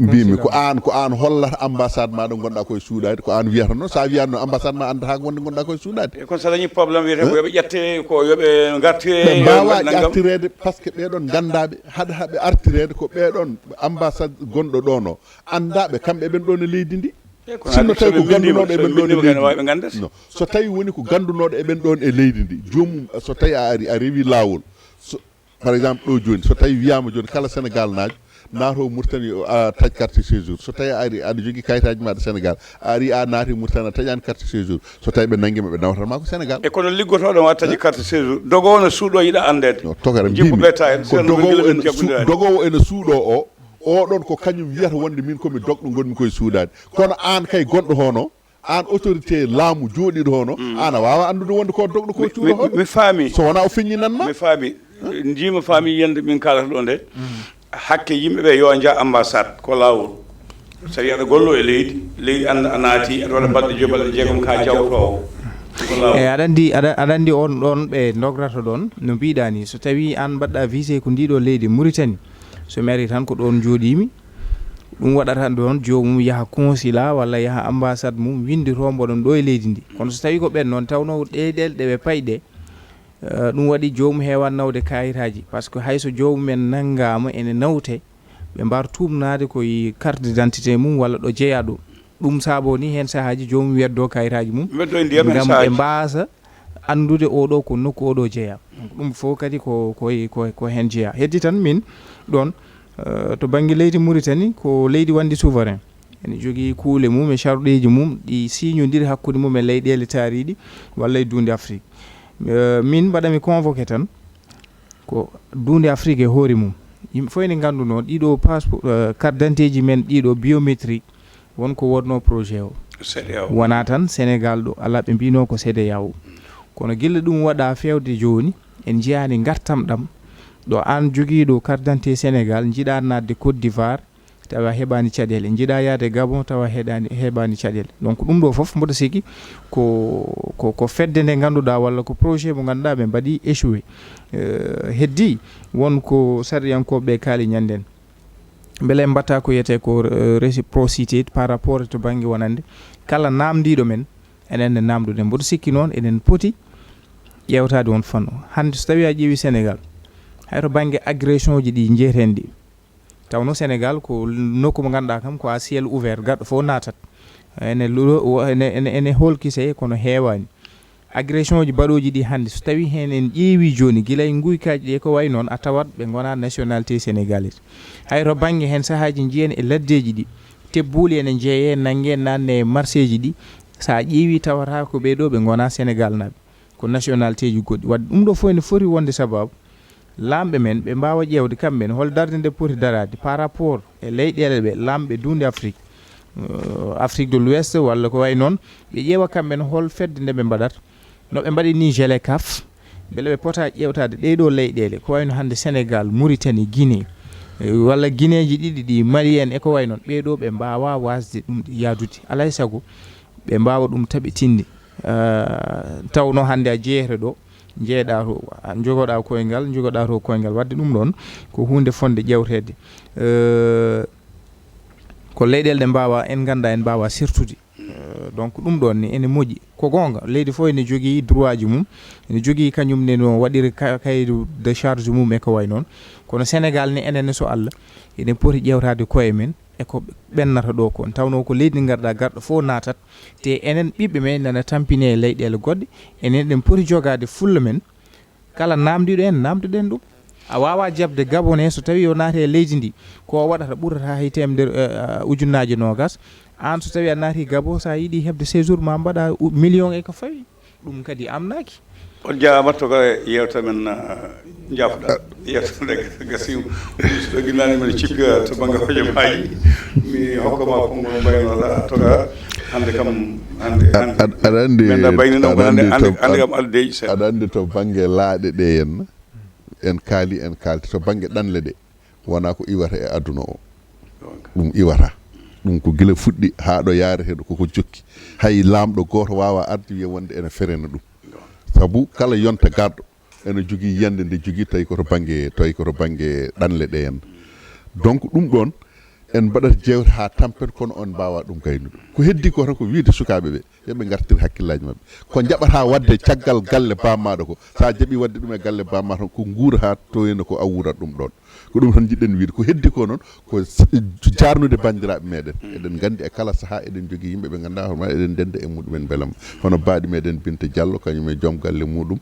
Mbimi ko an ko an hollata ambassade ma ɗo gonɗa koye suuɗade, ko an wiyata noon. Sa wiyatno ambassade ma andata ko wonde gonɗa koye suuɗade. E kono sa dañi problème wiyete ko yoɓe ƴette ko yoɓe gartire ɓe mbawa ƴattirede par ce que ɓeɗon gandaɓe haɗa haɓe artirede ko ɓeɗon ambassade gonɗo ɗon o andaɓe kamɓe ɓen ɗon e leydi ndi. Sinno tawi ko gandunoɗo e ɓen ɗon e leydi ndi. So tawi woni ko gandunoɗo e ɓen ɗon e leydi ndi, joomum so tawi a ari a rewi lawol, so par exemple ɗo joni so tawi wiyama joni kala Sénégal najo nato Mauritanie a taƴ carte séjour, so tawi a ari aɗa jogui kayitaji maɗa Sénégal, a ari a naati Mauritanie a taƴani carte séjour, so tawi ɓe nanguima ɓe nawatata ma ko Sénégal. E kono liggotoɗo ma taƴi carte séjour dogowo no suuɗo yiɗa andede. Tokara mbimi ko dogowo ene suuɗo o, oɗon ko kañum wiyata wonde min komi dogɗo gonmi koye suudade, kono an kay gonɗo hono an autorité laamu jooɗiɗo hono an a wawa andude wonde ko dogɗo ko cuuɗo hono mi faami. So wona o feññinanma mi faami. Jiima faami yiyande min kalata ɗo nde hakke yimɓe ɓe yo nja ambassade ko lawol. So tawi aɗa gollo e leydi leydi anda a naati aɗa waɗa balɗe joyi balɗe jeegom ka jawtowo. E aɗa andi aɗa andi on ɗon ɓe dograta ɗon no mbiɗa ni so tawi an mbaɗɗa visé ko ndiɗo leydi Mauritanie, so mi ari tan ko ɗon jooɗimi. Ɗum waɗata ɗon joomum yaha consulat walla yaha ambassade mum winnditoo mboɗon ɗo e leydi ndi. Kono so tawii ko ɓeen noon tawnoo ɗee ɗel ɗe ɓe payi ɗe, eh, ɗum waɗi joomum heewaa nawde kaayitaaji. Par ce que hay so joomum en nanngaama ene nawte, ɓe mbaar tuumnaade ko e carte d'identité mum walla ɗo jeyaa ɗo. Ɗum saaboo ni heen sahaaji joomum weddoo kaayitaaji mum ngam ɓe mbaasa anndude oɗo ko nokku oɗo jeyaa. Donc ɗum fof kadi ko ko ko ko heen jeyaa. Heddi tan min ɗoon, eh, to bannge leydi Mauritanie ko leydi wanndi souverain. Ene jogii kuule mum e caruɗeeji mum ɗi siñondiri hakkunde mum e leyɗeele taariiɗi walla e duunde Afrique. Eh, min mbaɗami convoqué tan ko duunde Afrique e hoore mum. Yimɓe fof ene nganndunoo ɗiɗo passeport, eh, carte d'identité ji men ɗiɗo biométrique won ko wonnoo projet o. Wonaa tan Sénégal ɗo, alaa ɓe mbiyno ko C E D E A O. Kono gila ɗum waɗa feewde jooni, en njiyaani ngartam ɗam. Ɗo aan jogiiɗo carte d'identité Sénégal, njiɗaa naatde Côte d'Ivoire, tawa heɓaani caɗeele. Njiɗaa yahde Gabon, tawa heɗaani, heɓaani caɗeele. Donc ɗum ɗo fof mboɗo sikki ko, ko, ko fedde nde ngannduɗaa walla ko projet mo ngannduɗaa ɓe mbaɗi échoué. Eh, heddii won ko sariyankooɓe ɓe kaali ñannden. Mbele en mbatta ko wiyetee ko, eh, réciprocité par rapport to bannge wonande kala naamndiiɗo men, enen ne naamnduɗen. Mboɗo sikki noon eɗen poti ƴeewtaade on fannu. Hannde so tawii a ƴeewii Sénégal, hay to bannge agression ji ɗi njeyeten ɗi, tawnoo Sénégal ko nokku mo ngannduɗaa kam ko à ciel ouvert, garɗo fof naatat. Ene lu-, ene, ene, ene hoolkisee kono heewaani. Agression ji baɗooji ɗi hannde, so tawii heen en ƴeewii jooni, gila e nguykaaji ɗi e ko wayi noon, a tawat ɓe ngonaa nationalité sénégalaise. Hay to bannge heen sahaaji njiyen e laddeeji ɗi, tebbuuli ene njeeyee, nanngee, naatnee e marseeji ɗi. So a ƴeewii tawata ko ɓee ɗoo ɓe ngonaa Sénégal naaɓe, ko nationalité ji goɗɗi. Waɗde ɗum ɗoo fof ene foti wonde sabaabu laamɓe men ɓe mbaawa ƴeewde kamɓe ne hol darnde nde poti daraade par rapport e leyɗeele ɓe laamɓe duunde Afrique, euh, Afrique de l'Ouest walla ko wayi noon, ɓe ƴeewa kamɓe ne hol fedde nde ɓe mbaɗata. No ɓe mbaɗi ni G L C A F, mbele ɓe pota ƴeewtaade ɗee ɗoo leyɗeele ko wayi no hannde Sénégal, Mauritanie, Guinée, eh, walla Guinée ji ɗiɗi ɗi, Mali en e ko wayi noon, ɓee ɗoo ɓe mbaawaa waasde ɗum yahdude. Alaa e sago ɓe mbaawa ɗum taɓitinde. Eh, tawnoo hannde a jeeyete ɗo, njeeyɗaa to, a njogoɗaa koyngal, njogoɗaa to koyngal. Waɗde ɗum ɗoon ko huunde fotnde ƴeewteede. Eh, ko leyɗeele ɗe mbaawaa, en nganndaa en mbaawaa sertude. Eh, donc ɗum ɗoon ni ene moƴƴi. Ko goonga, leydi fof ene jogii droit ji mum, ene jogii kañum ne no waɗiri ka-, cahier de charge mum e ko wayi noon. Kono Sénégal ne enen ne so Allah, eɗen poti ƴeewtaade koye men e ko ɓennata ɗo kon. Tawnoo ko leydi ndi ngarɗaa, garɗo fof naatat, te enen ɓiɓɓe men nana tampine e leyɗeele goɗɗe, enen eɗen poti jogaade fulla men, kala naamndiiɗo en, naamndoɗen ɗum. A waawaa jaɓde Gabonais so tawii o naati e leydi ndi, ko o waɗata ɓurata hay teemedere, eh, ujunnaaje noogas. Aan so tawii a naati Gabon, so a yiɗi heɓde séjour, ma mbaɗa u-, million e ko fawi. Ɗum kadi amnaaki. On jaaraama, toga e yeewtere men, ah, njaafuɗaa. Yeewtere nde gasi, so ɗo ginnani men cippiwa to bannge hojomaaji. Mi hokka ma konngol mbaynoɗaa, toga. Hannde kam, hannde, A-, hannde. Aɗa anndi, Men ɗa bayni noon, aɗa anndi, anndi, anndi, to, anndi kam aldeeji seeɗa. Aɗa anndi to bannge laaɗe ɗe en, en kaali, en kaalti to bannge ɗanle ɗe. Wonaa ko iwata e aduna o. Ɗum iwata. Ɗum ko gila fuɗɗi haa ɗo yaarete ɗo, koko jokki. Hay laamɗo gooto waawaa arde wiya wonde ene ferena ɗum. Sabu kala yonta garɗo ene jogii yiyannde nde jogii, tawi ko to bannge, tawi ko to bannge ɗanle ɗe en. Donc, ɗum ɗoon, en mbaɗat jeewte haa tampen, kono on mbaawaa ɗum gaynude. Ko heddi ko tan ko wiyde sukaaɓe ɓe, yo ɓe ngartir hakkillaaji maɓɓe. Ko njaɓataa waɗde caggal galle bammaaɗo ko, so a jaɓii waɗde ɗum e galle bammaa tan, ko nguura haa toyna ko a wuurat ɗum ɗoon. Ko ɗum tan njiɗɗen wiyde. Ko heddi ko noon, ko s-, jaarnude banndiraaɓe meɗen. Eɗen nganndi e kala sahaa eɗen njogii yimɓe ɓe ngannduɗaa hono eɗen ndennda e muɗumen mbelamma. Hono baaɗi meɗen Binta Diallo, kañum e joom galle muɗum,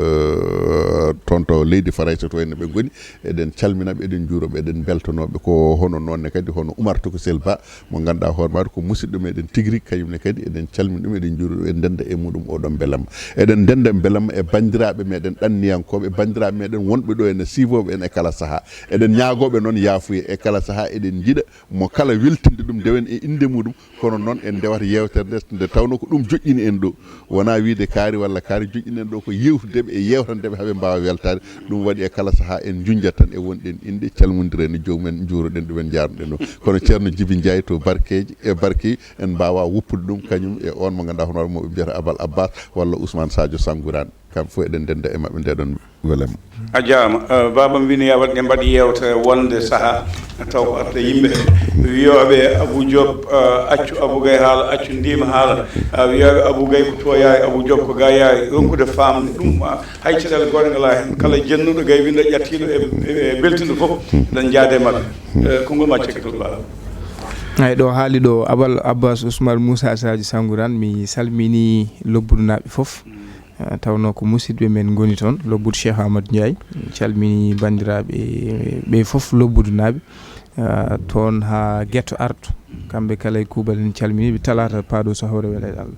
eh, toon to leydi Farayse to, ene ɓe ngoni. Eɗen calmina ɓe, eɗen njuura ɓe, eɗen mbeltanoo ɓe. Ko hono noon ne kadi, hono Oumar Toko Sel Ba, mo ngannduɗaa hoore maaɗa ko musidɗo meɗen tigi rigi, kañum ne kadi eɗen calmina ɗum, eɗen njuura ɗum, eɗen ndennda e muɗum oɗon mbelamma. Eɗen ndennda mbelamma e banndiraaɓe meɗen ɗanniyankooɓe, banndiraaɓe meɗen wonɓe ɗo ene siifooɓe en e kala sahaa. Eɗen ñaagooɓe noon yaafuya e kala sahaa, eɗen njiɗa mo kala weltinde ɗum, ndewen e innde muɗum. Kono noon en ndewata yeewtere nde, nde tawnoo ko ɗum joƴƴini en ɗo. Wonaa wiyde kaari walla kaari, joƴƴini en ɗo ko yeewtude ɓe e yeewtande ɓe haa ɓe mbaawa weltaade. Ɗum waɗi e kala sahaa en njunnjat tan e wonɗen innde, calmondiren e joomum en, njuuroɗen ɗum en, njaarnoɗen ɗum. Kono Ceerno Jibi Njaay to Barkeeji, e Barkeeji, en mbaawaa woppude ɗum, kañum e oon mo ngannduɗaa hono mo ɓe mbiyata Abal Abbas walla Ousmane Sadio Sangourane. Kamɓe fof eɗen ndennda e maɓɓe ndeɗon welem. A jaaraama. Eh, baaba am wini yaa waɗ-, en mbaɗ yeewtere wonde sahaa taw ko arta yimɓe wiyooɓe Abou Diop, eh, accu Abou Gaye haala, accu Ndima haala. Eh, wiyooɓe Abou Gaye ko tooñaari, Abou Diop ko gaayaari. Ronkude faamde ɗum, ah, hay caɗeele gooto ngalaa heen. Kala jennuɗo Gaye winndo ƴattiiɗo e, e, e beltindo fof, eɗen njaade e maɓɓe. Eh, konngol ma cekkatal baaba. Ay, ɗo haali ɗo Abal Abbas Ousmane Moussa Sadio Sangourane, mi salmini Lobbudu naaɓe fof. Eh, tawnoo ko musidɓe men ngoni toon, Lobbudu Cheikh Amadou Ndiaye. Calmini banndiraaɓe ɓe fof, Lobbudu naaɓe, eh, toon haa Getto Ardo. Kamɓe kala e kuuɓal en calmini ɓe, talaata paaɗo so hawre welayɗo Allah.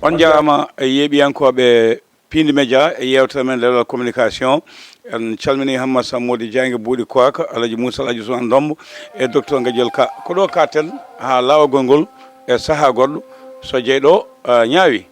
On njaaraama, yeeɓiyankooɓe Piindi Média e yeewtere men Leral Communication. En calmini Hammat Sammodi Diagne Buuɗi Koaka, Alaji Moussa, Alaji Ousmane Ndombo e Docteur Gadiel Ka. Ko ɗo kaaten haa laawagol ngol e sahaa goɗɗo, so jeyɗo, eh, ñaawi.